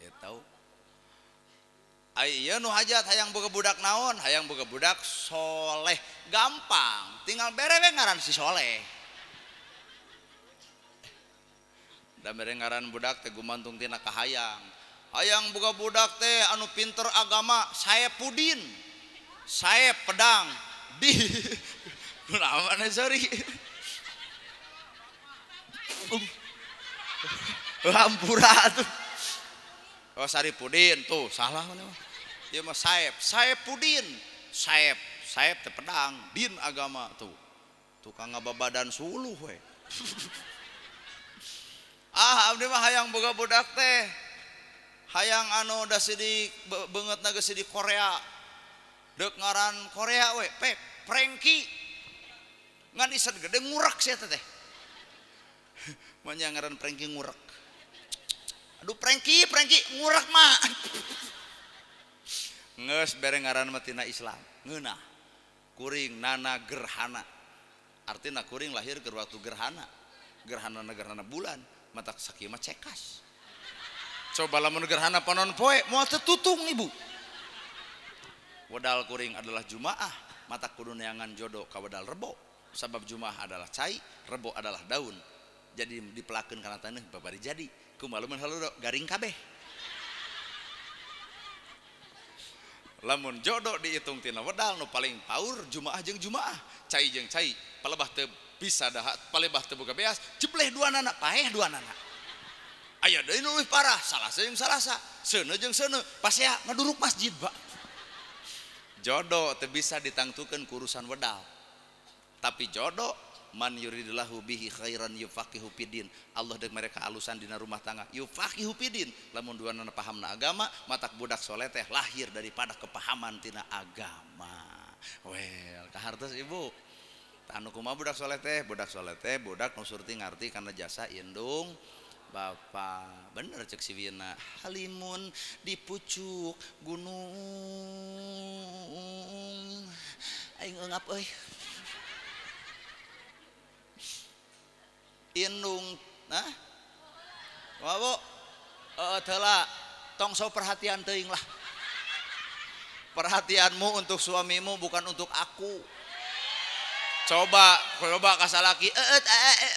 Ya tahu. Ai ieu nu hajat hayang boga budak naon? Hayang boga budak soleh. Gampang, tinggal bere we ngaran si soleh. Da bere ngaran budak teh gumantung tina kahayang. Hayang boga budak teh anu pinter agama, saya pudin, saya pedang, di kunaon sorry. Hampura tuh. Oh Saripudin tuh salah mana mah. Ieu mah saep, Saepudin, saep, saep teh pedang, din agama tuh. Tukang ngababadan suluh we. Ah abdi mah hayang boga budak teh. Hayang anu da sidik beungeutna geus sidik Korea. Deuk ngaran Korea we, pek Prengki. Ngan isen gede ngurek sia teh. Manya ngaran Prengki ngurek. Aduh Prengki, Prengki ngurek mah. Geus bere ngaran mah tina Islam. Ngeunah. Kuring nana gerhana. Artina kuring lahir keur waktu gerhana. Gerhana gerhana bulan, matak sakieu mah cekas. Coba lamun gerhana panon poe moal teu tutung ibu. Wedal kuring adalah jumaah, mata kudu neangan jodoh ka wedal rebo. Sabab jumaah adalah cai, rebo adalah daun. Jadi dipelakeun kana taneuh babari jadi. Kumaha lamun haludo garing kabeh. Lamun jodoh dihitung tina wedal nu paling paur jumaah jeung jumaah, cai jeung cai, palebah teu bisa dahat, palebah teu boga beas, jebleh dua nana, paeh dua nana. Aya deui nu leuwih parah, salasa jeung salasa, seuneu jeung seuneu, pasea ngaduruk masjid, Pak. Jodoh teu bisa ditangtukeun ku urusan wedal. Tapi jodoh man yuridillahu bihi khairan yufaqihu fidin. Allah deuk mereka alusan dina rumah tangga, yufaqihu fidin. Lamun duanana pahamna agama, matak budak soleh teh lahir daripada kepahaman tina agama. Well, kahartos ibu. Anu kumaha budak soleh teh? Budak soleh teh budak nu surti ngarti kana jasa indung bapak. Bener cek si Wina, halimun di pucuk gunung aing eungap euy. Indung nah kumaha Bu? Heeh teula tong sok perhatian teuing lah. Perhatianmu untuk suamimu bukan untuk aku. Coba coba ka salaki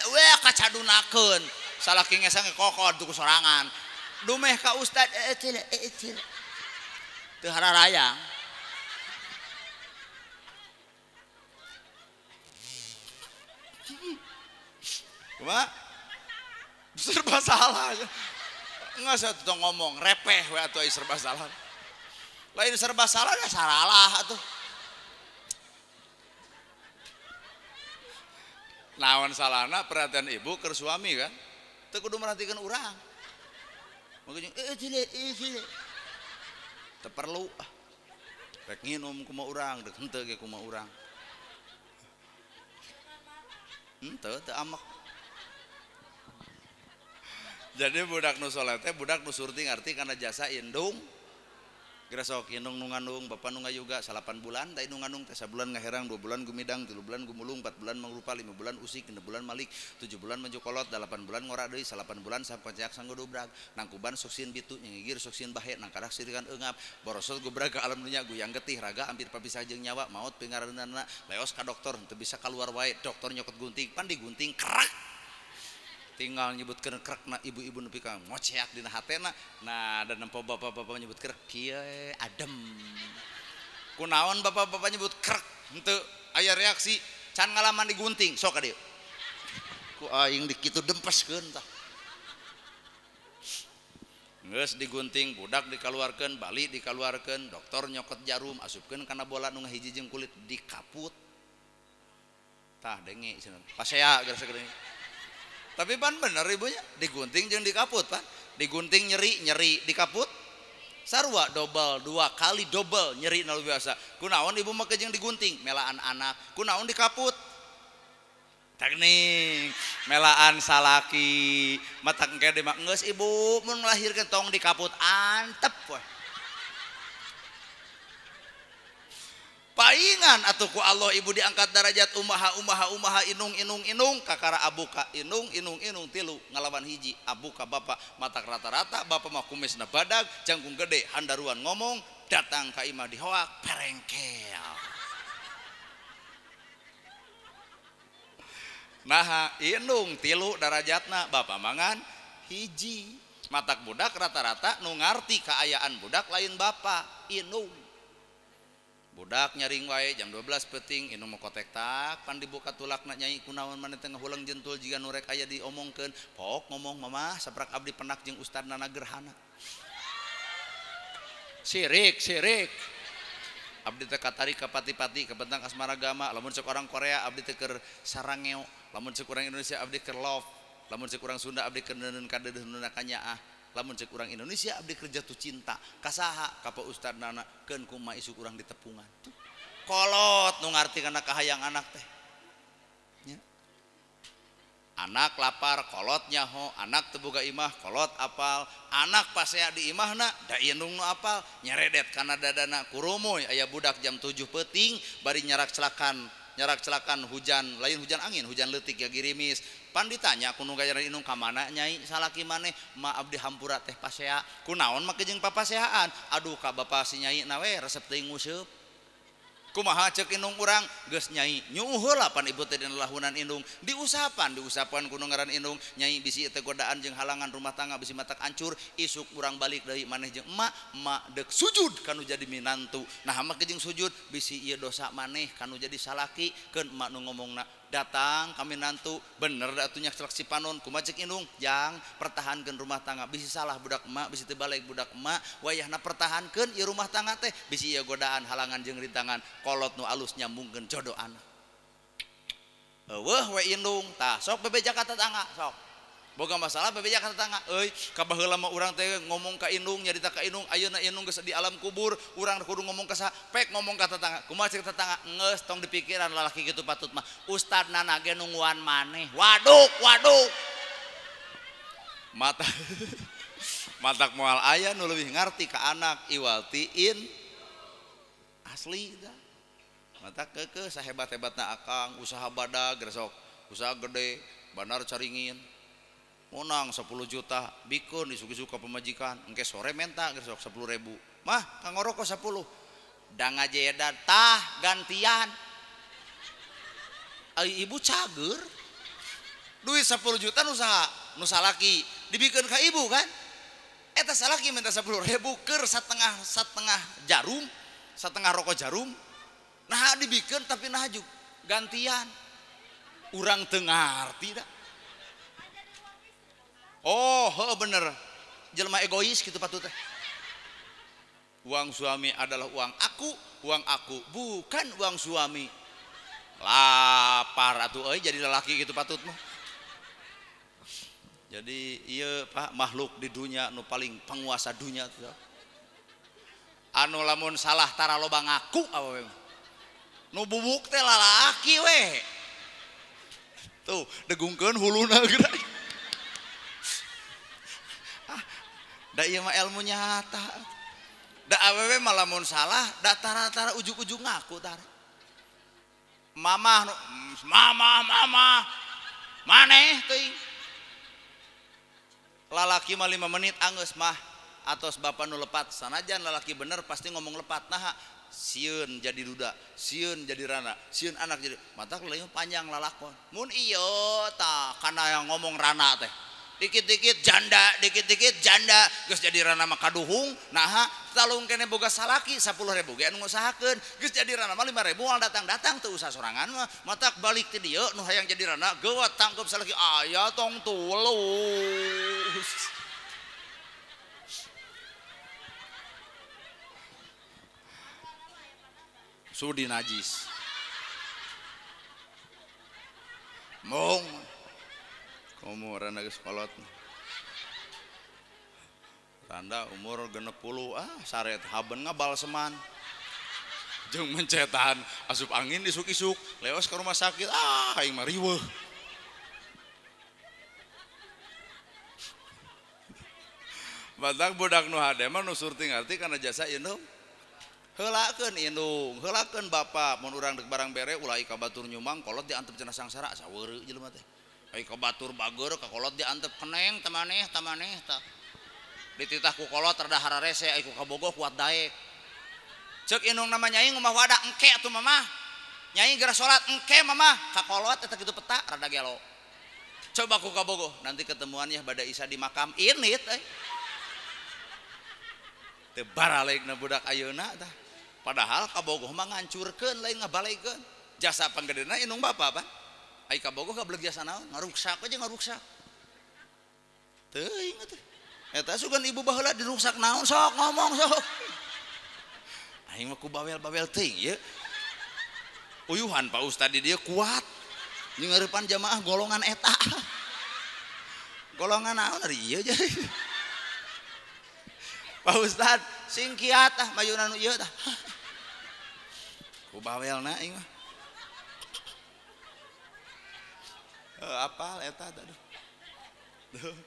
we kacadunakeun. Salaki ngesang kokod tuh sorangan. Dumeh ka ustad teu teu hararayang. Kumaha? Serba salah. Enggak saya tuh ngomong repeh we atuh ai serba salah. Lain serba salah ya saralah atuh. Naon salahna perhatian ibu ke suami kan? Teu kudu merhatikan urang. Makanya cile cile. Teu perlu. Rek nginum kumaha urang, rek henteu ge kumaha urang. Henteu teu amek. Jadi budak nu soleh teh budak nu surti ngarti kana jasa indung. Gresok indung nu ngandung, bapa nu ngayuga 8 bulan, tah indung ngandung teh sabulan ngaherang, 2 bulan gumidang, 3 bulan gumulung, 4 bulan mangrupa, 5 bulan usik, 6 bulan malik, 7 bulan maju kolot, 8 bulan ngora deui, 8 bulan samkoceak sanggodobrag, nangkuban suksin bitu, nyingigir suksin bahe, nangkarak sirikan eungap, borosot gobrag ke alam dunya, guyang getih, raga hampir papisah jeung nyawa, maot pingaraneunana, leos ka dokter, teu bisa kaluar wae, dokter nyokot gunting, pan digunting kerak. Tinggal nyebutkeun krekna ibu-ibu nepi ka ngoceak dina hatena. Nah, dan nempo bapak-bapak nyebut krek kieu adem. Kunaon bapak-bapak nyebut krek henteu aya reaksi can ngalaman digunting sok ka dieu. Ku aing dikitu dempeskeun tah. Geus digunting budak dikaluarkeun, bali dikaluarkeun, dokter nyokot jarum asupkeun kana bola nu ngahiji jeung kulit dikaput. Tah denge cenah. Pasea gara-gara. Tapi pan bener ibunya digunting jeung dikaput pan, digunting nyeri nyeri dikaput sarua dobel 2 kali dobel nyeri na luar biasa. Kunaon ibu mah jeung digunting melaan anak, kunaon dikaput teknik melaan salaki matak engke mah geus ibu mun nglahirkeun tong dikaput antep we. Paingan atuh ku Allah ibu diangkat darajat umaha umaha umaha inung inung inung kakara abuka inung inung inung tilu ngalawan hiji abuka bapak matak rata-rata bapak mah kumisna badag jangkung gede handaruan ngomong datang ka imah dihoak perengkel. Nah inung tilu darajatna bapak mangan hiji matak budak rata-rata nu ngarti kaayaan budak lain bapak inung. Budak nyaring wae jam 12 peuting inung mah kotek tak pan dibuka tulakna nyai kunaon maneh teh ngahuleng jentul jiga nu rek aya diomongkeun pok ngomong mamah saprak abdi penak jeung ustadna gerhana. Sirik sirik abdi teh katarik ka pati-pati kabentang asmaragama lamun cek orang Korea abdi teh keur sarangeo lamun cek urang Indonesia abdi keur love lamun cek urang Sunda abdi keur neundeun kadeudeuh nu kanyaah lamun cek urang Indonesia abdi keur jatuh cinta kasaha ka pa ustad nana keun kumaha isuk urang ditepungan kolot nu ngarti kana kahayang anak teh nya. Anak lapar kolot nyaho, anak teu boga imah kolot apal, anak pasea di imahna da indung nu apal nyeredet kana dadana kurumuy aya budak jam 7 peuting bari nyarak celakan hujan lain hujan angin hujan leutik ya girimis pan ditanya ku nu gajaran indung ka mana nyai salaki maneh ma abdi hampura teh pasea kunaon make jeung papaseaan aduh ka bapa si nyai na we resep teuing nguseup kumaha ceuk indung urang geus nyai nyuuh heula pan ibu teh dina lahunan indung diusapan ku nu ngaran indung nyai bisi teh godaan jeung halangan rumah tangga bisi matak hancur isuk urang balik deui maneh jeung emak emak deuk sujud kanu jadi minantu nah make jeung sujud bisi ieu dosa maneh kanu jadi salaki keun emak nu ngomongna datang kami nantu bener da atuh nyak celak si panon kumaha ceuk indung jang pertahankeun rumah tangga bisi salah budak emak bisi teu balik budak emak wayahna pertahankeun ieu rumah tangga teh bisi ieu godaan halangan jeung rintangan kolot nu alus nyambungkeun jodoh anak eueuh we indung tah sok bebeja ka tetangga sok boga masalah bebeja ka tetangga euy ka baheula mah urang teh ngomong ka indung nyarita ka indung ayeuna indung geus di alam kubur urang kudu ngomong ka saha pek ngomong ka tetangga kumaha ceuk tetangga geus tong dipikiran lalaki kitu patut mah ustad nana ge nungguan maneh waduk waduk mata matak moal aya nu leuwih ngarti ka anak iwal tiin asli dah mata keukeuh sahebat-hebatna akang usaha badag resok usaha gede bandar caringin menang 10 juta bikeun disugi-sugi ka pamajikan engke sore menta gesok 10.000 mah kang ngaroko 10 da ngajeda tah gantian ai ibu cager duit 10 juta nu saha nu salaki dibikeun ka ibu kan eta salaki minta 10.000 keur satengah jarum satengah rokok jarum nah dibikeun tapi nah juga gantian urang teu ngarti da. Oh, heuh bener. Jelema egois kitu patut teh. Uang suami adalah uang aku bukan uang suami. Lapar atuh euy jadi lalaki kitu patut mah. Jadi ieu Pak makhluk di dunia nu paling penguasa dunia tuh. Anu lamun salah tara loba ngaku awewe mah. Nu bubuk teh lalaki we. Tuh degungkeun huluna geura. Ah, da ieu mah ilmu nyata. Da awewe mah lamun salah da tara-tara ujug-ujug ngaku tara. Mamah nu mamah mamah maneh teuing. Lalaki mah 5 menit anggeus mah atos bapak nu lepat sanajan lalaki bener pasti ngomong lepat naha sieun jadi duda sieun jadi rana sieun anak jadi matak leuwih panjang lalakon mun ieu tah kana yang ngomong rana teh dikit-dikit janda dikit-dikit janda geus jadi rana mah kaduhung naha talung kene boga salaki 10.000 ge anu ngusahakeun geus jadi rana mah 5.000 moal datang-datang teu usah sorangan mah matak balik ti dieu nu hayang jadi rana geuwat tangkep salaki aya tong tulus. Sudi najis mong komo randa geus kolot randa umur 60 ah saret haben ngabalseman jeung mencetan asup angin isuk-isuk leos ke rumah sakit ah aing mah riweuh. Batak budak nu hade mah nu surti ngarti kana jasa indung heulakeun indung heulakeun bapa mun urang deuk barang bere ulah ka batur nyumang kolot diantep cenah sangsara saweureuh jelema teh ai ka batur bageur ka kolot diantep keneng teh maneh tah maneh tah dititah ku kolot rada hararese ai ku kabogoh kuat daek ceuk indung nama nyai ngomah wadah engke atuh mamah nyai geura salat engke mamah ka kolot eta kitu peta rada gelo coba ku kabogoh nanti ketemuan ya bada isa di makam init euy teu baraleukna budak ayeuna tah. Padahal kabogoh mah ngancurkeun lain ngabalekeun. Jasa panggedena indung bapa pan. Ai kabogoh gablek jasa naon? Ngaruksak aja ngaruksak. Teuing atuh. Eta sugan ibu baheula diruksak naon sok ngomong sok. Aing mah ku bawel-bawel teuing ieu. Uyuhan Pak Ustad di dieu kuat. Nyeurepan jamaah golongan eta. Golongan naon ari ieu jadi. Pak Ustad sing kiat ah mayuna nu ieu tah. Ku bawelna aing mah. Heuh apal eta aduh. Duh.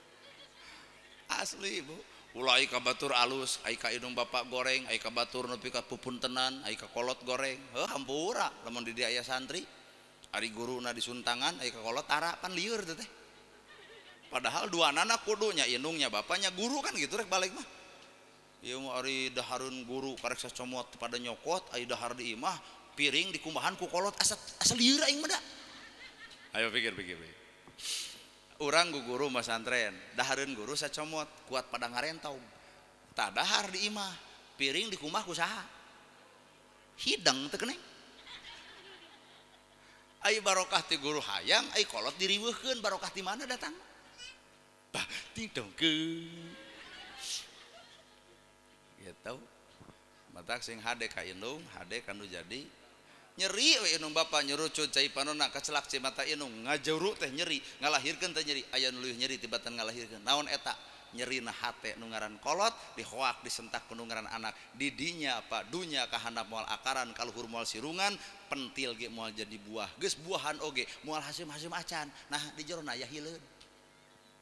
Asli Bu. Ulah ai ka batur alus, ai ka indung bapak goreng, ai ka batur nepi ka pupuntenan, ai ka kolot goreng. Heuh hampura lamun di dieu aya santri. Ari guruna disuntangan, ai ka kolot tara pan lieur teh teh. Padahal duanana kudunya indungnya bapaknya guru kan gitu rek balik mah. Ieu mah ari dahareun guru karek sacomot pada nyokot ari dahar di imah piring dikumbahan ku kolot asa asa lieur aing mah da. Ayo pikir pikir pikir. Urang ku guru masantren, dahareun guru sacomot kuat pada ngarentong. Tah dahar di imah, piring dikumbah ku saha? Hidang teu keneng. Ai barokah ti guru hayang, ai kolot diriweuhkeun barokah ti mana datang? Bah, ting dongkeun. Gitu. Matak sing hade ka indung, hade kanu jadi nyeri we indung bapa nyerucut cai panonna kacelak cai mata indung ngajuru teh nyeri, ngalahirkeun teh nyeri, aya nu leuwih nyeri tibatan ngalahirkeun. Naon eta? Nyerina hate nu ngaran kolot, dihoak disentak ku nu ngaran anak. Di dinya apa dunya kahandap moal akaran, kaluhur moal sirungan, pentil ge moal jadi buah. Geus buahan oge moal hasim-hasim acan. Nah di jerona aya hileud.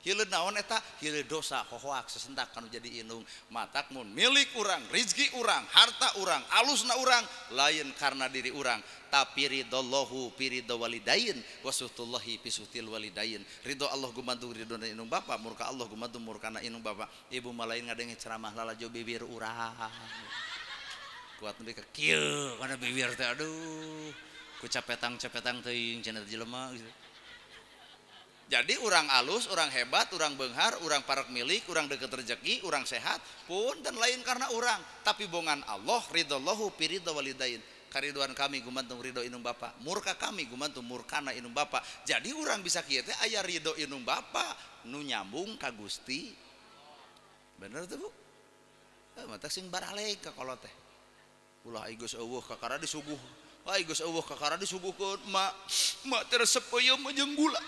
Hileud naon eta? Hileud dosa hohoak sesentak kanu jadi indung. Matak mun milik urang, rizki urang, harta urang, alusna urang lain karena diri urang, tapi ridallahu fi ridha walidain wa suhtullahi fi suhtil walidain. Ridho Allah gumantung ridhona indung bapa, murka Allah gumantung murkana indung bapa. Ibu mah lain ngadenge ceramah lalajo bibir urang. Kuat nepi ka kieu kana bibir teh aduh. Ku capetang-capetang teuing cenah jelema gitu. Jadi orang alus, orang hebat, orang benghar, orang parak milik, orang deket rezeki, orang sehat pun dan lain karena orang, tapi bongan Allah ridallahu fi ridha walidain. Kariduan kami gumantung ridho indung bapa, murka kami gumantung murkana indung bapa. Jadi orang bisa kieu teh aya ridho indung bapa nu nyambung ka Gusti. Bener tuh Bu? Mata sing baralek ka kolot teh. Ulah ai geus eueuh kakara disuguh. Ai geus eueuh kakara disuguhkeun mak. Mak teh resep peuyeum jeung gula.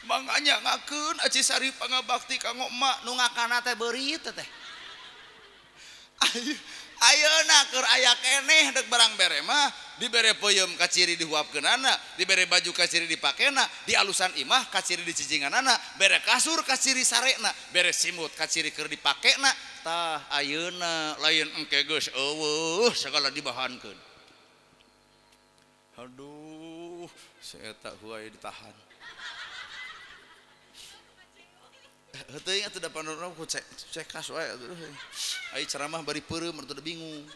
Manganya ngakeun aci sari pangabakti kanggo emak nu ngakana teh beurit teh. Ayeuna keur aya keneh dek barang bere mah dibere peuyeum kaciri dihuapkeunana, dibere baju kaciri dipakena, dialusan imah kaciri dicicinganana, bere kasur kaciri sarena, bere simut kaciri keur dipakena. Tah ayeuna lain engke geus eueuh sagala dibahankeun. Aduh, saeta huai ditahan. Heuteung atuh da panorna ku cekas wae atuh. Ai ceramah bari peureum atuh bingung.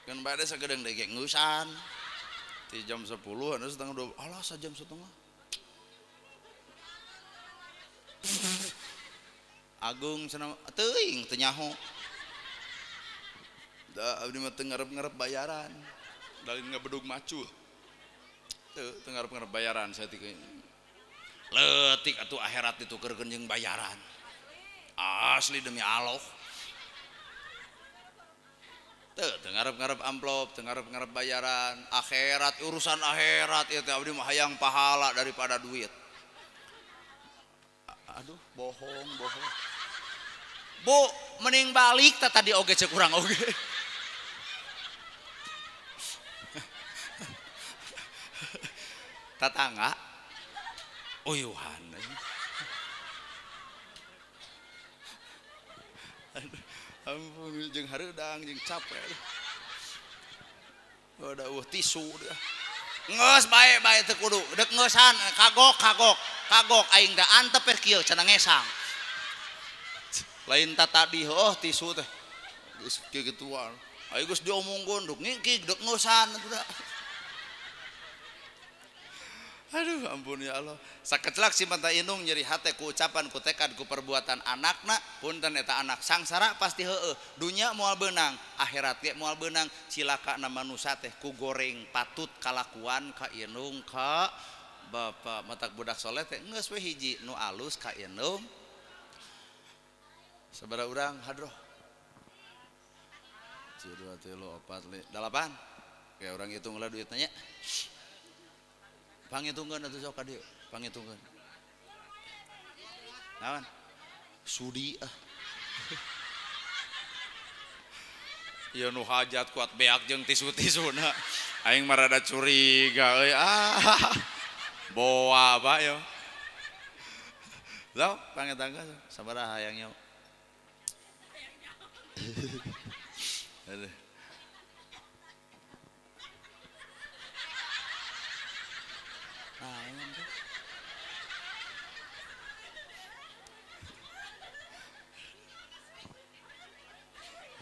Kan bade sagedeung deui ge ngeusan. Ti jam 10 anu setengah 2, alah sajam setengah. Agung cenah teuing teu nyaho. Da abdi mah teu ngarep-ngarep bayaran. Dalin ngabedug macul. Teu ngarep-ngarep bayaran saya teh. Leutik atuh akhirat ditukerkeun jeung bayaran. Asli demi Allah. Teu ngarep-ngarep amplop, teu ngarep-ngarep bayaran. Akhirat urusan akhirat ieu teh abdi mah hayang pahala daripada duit. Aduh, bohong, bohong. Bu, mending balik teh tadi oge cek urang oge. Tatangga uyuhan. Ampun jeung hareudang jeung capek. Udah eueuh tisu deh. Geus bae bae teu kudu, deuk ngeusan kagok kagok. Kagok aing da antep per kieu cenah ngesang. Lain ta tadi heuh tisu teh. Geus kieu gituan. Aing geus diomongkeun duk ngingkig deuk ngeusan atuh. Aduh ampun ya Allah. Sakecelak si mata indung nyeri hate ku ucapan ku tekad ku perbuatan anakna, punten eta anak sangsara pasti heueuh. Dunya moal beunang, akhirat ge moal beunang. Cilakana manusa teh ku goreng patut kalakuan ka indung ka bapa. Matak budak soleh teh geus we hiji nu alus ka indung. Sabaraha urang hadroh? 1 2 3 4 5 8. Kayak urang hitung lah duitnya nya. Pangitungkeun atuh sok ka dieu, pangitungkeun. Naon? Sudi ah. Ieu nu hajat kuat beak jeung tisu-tisuna. Aing mah rada curiga euy ah. Boa ba yo. Sok pangitungkeun sabaraha hayang nyaho. Aduh.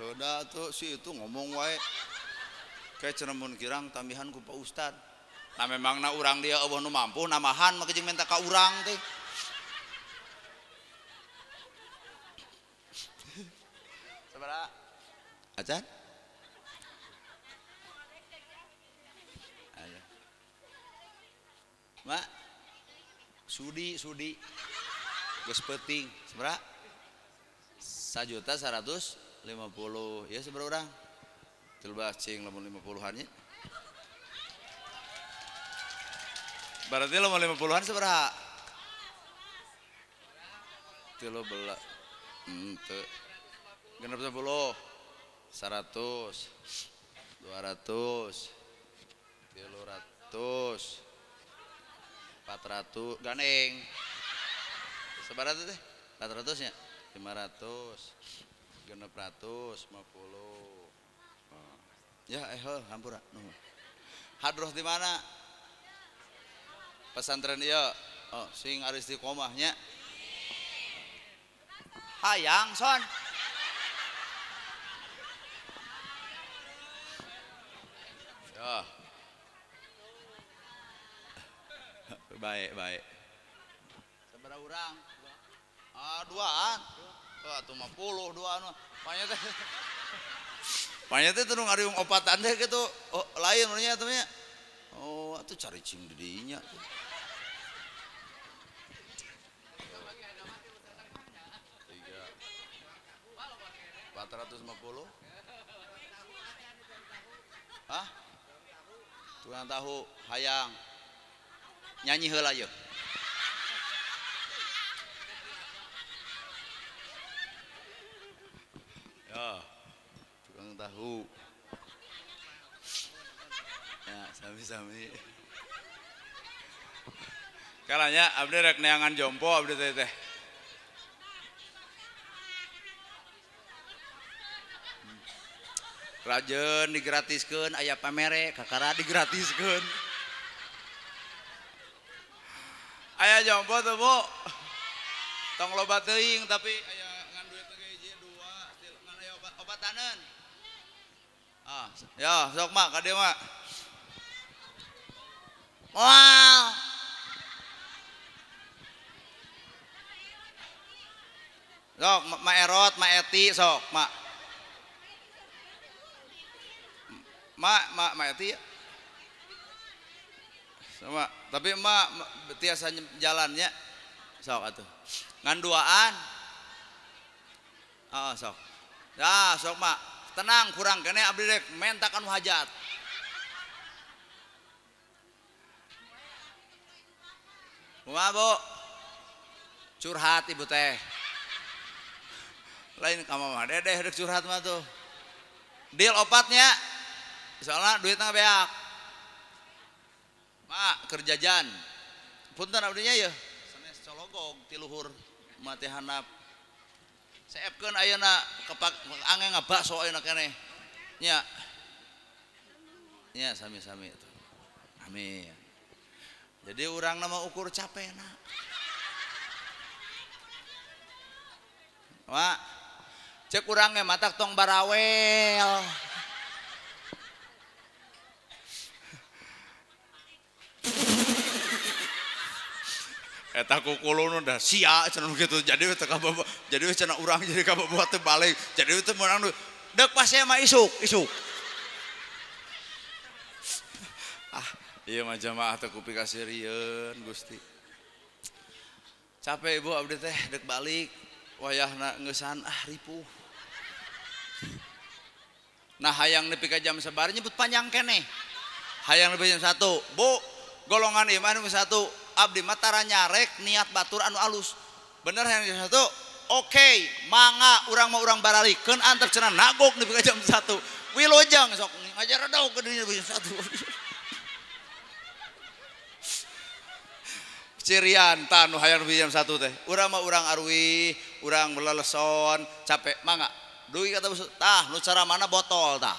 Udah tuh si itu ngomong wae kayak cenah kirang tambihan ku Pak Ustad. Nah memangna urang dia eueuh nu mampu namahan mah jeung minta ka urang teh. Sabaraha? Acan? Ayo. Mak sudi sudi geus peuting sabaraha? 1.150.000 ya sabaraha urang? 13 cing lamun 50-an nya. Berarti lamun 50-an sabaraha? 13. Henteu. 60, 100, 200, 300, 400, gandeng. Sabaraha teh? 400 nya? 500, 650. Ya, heuh, hampura. Nuhun. Hadroh di mana? Pesantren ieu. Oh, sing ari istiqomah nya. Hayang son. Ya. Baik, baik. Sabaraha urang? Ah, duaan. Tuh atuh 50 duaan mah. Panya teh. Panya teh teu ngariung opatan teh kitu. Oh, lain nya atuh nya. Oh, atuh cari cing di dinya. 3 450. Hah? Tukang tahu hayang nyanyi heula yeuh. Ya, tukang tahu. Ya, sami-sami. Kalanya abdi rek neangan jompo abdi teh teh. Rajen digratiskeun aya pamere kakara digratiskeun. Aya jompo tuh Bu. Tong loba teuing tapi aya ngan duit teh hiji dua ngan aya obataneun. Ah, ya sok mak ka dieu mak. Moal. Sok mak Erot, mak Eti sok mak. Mak, mak, mak Eti sama, tapi mak tiasa jalannya sok atuh. Ngan duaan. Oh, sok. Ya, sok mak. Tenang kurang kene abdi rek menta kanu hajat. Kumaha, Bu? Curhat ibu teh. Lain ka mama dedeh rek curhat mah tuh. Deal opatnya. Soalnya duitnya beak. Mak kerjajan. Punten abdinya yeuh. Sanes cologog ti luhur mati handap. Seepkeun ayeuna kepak ange ngabakso ayeuna keneh. Nya. Nya sami-sami atuh. Amin. Jadi urang nama ukur capena. Mak cek urang ge matak tong barawel. Eta kukulun udah sia cenah gitu jadi we teh kabawa jadi we cenah urang jadi kabawa teh balik jadi we teh meunang deuk pas mah isuk isuk. Ah ieu mah jamaah teh kupi kasirieun Gusti. Capek ibu abdi teh deuk balik wayahna ngeusan ah ripuh. Nah hayang nepi ka jam sabaraha nyebut panjang keneh. Hayang nepi jam 1. Bu golongan ieu mah nu 1 abdi mah tara nyarek niat batur anu alus. Bener hayang jam 1? Oke, mangga urang mah urang baralikeun antep cenah nagok nepi ka jam 1. Wilujeng sok ngajar redog ke dinya jam 1. Cirian tah nu hayang nepi jam 1 teh. Urang mah urang arwih, urang meleleson, capek mangga. Dugi kata tah nu cara mana botol tah.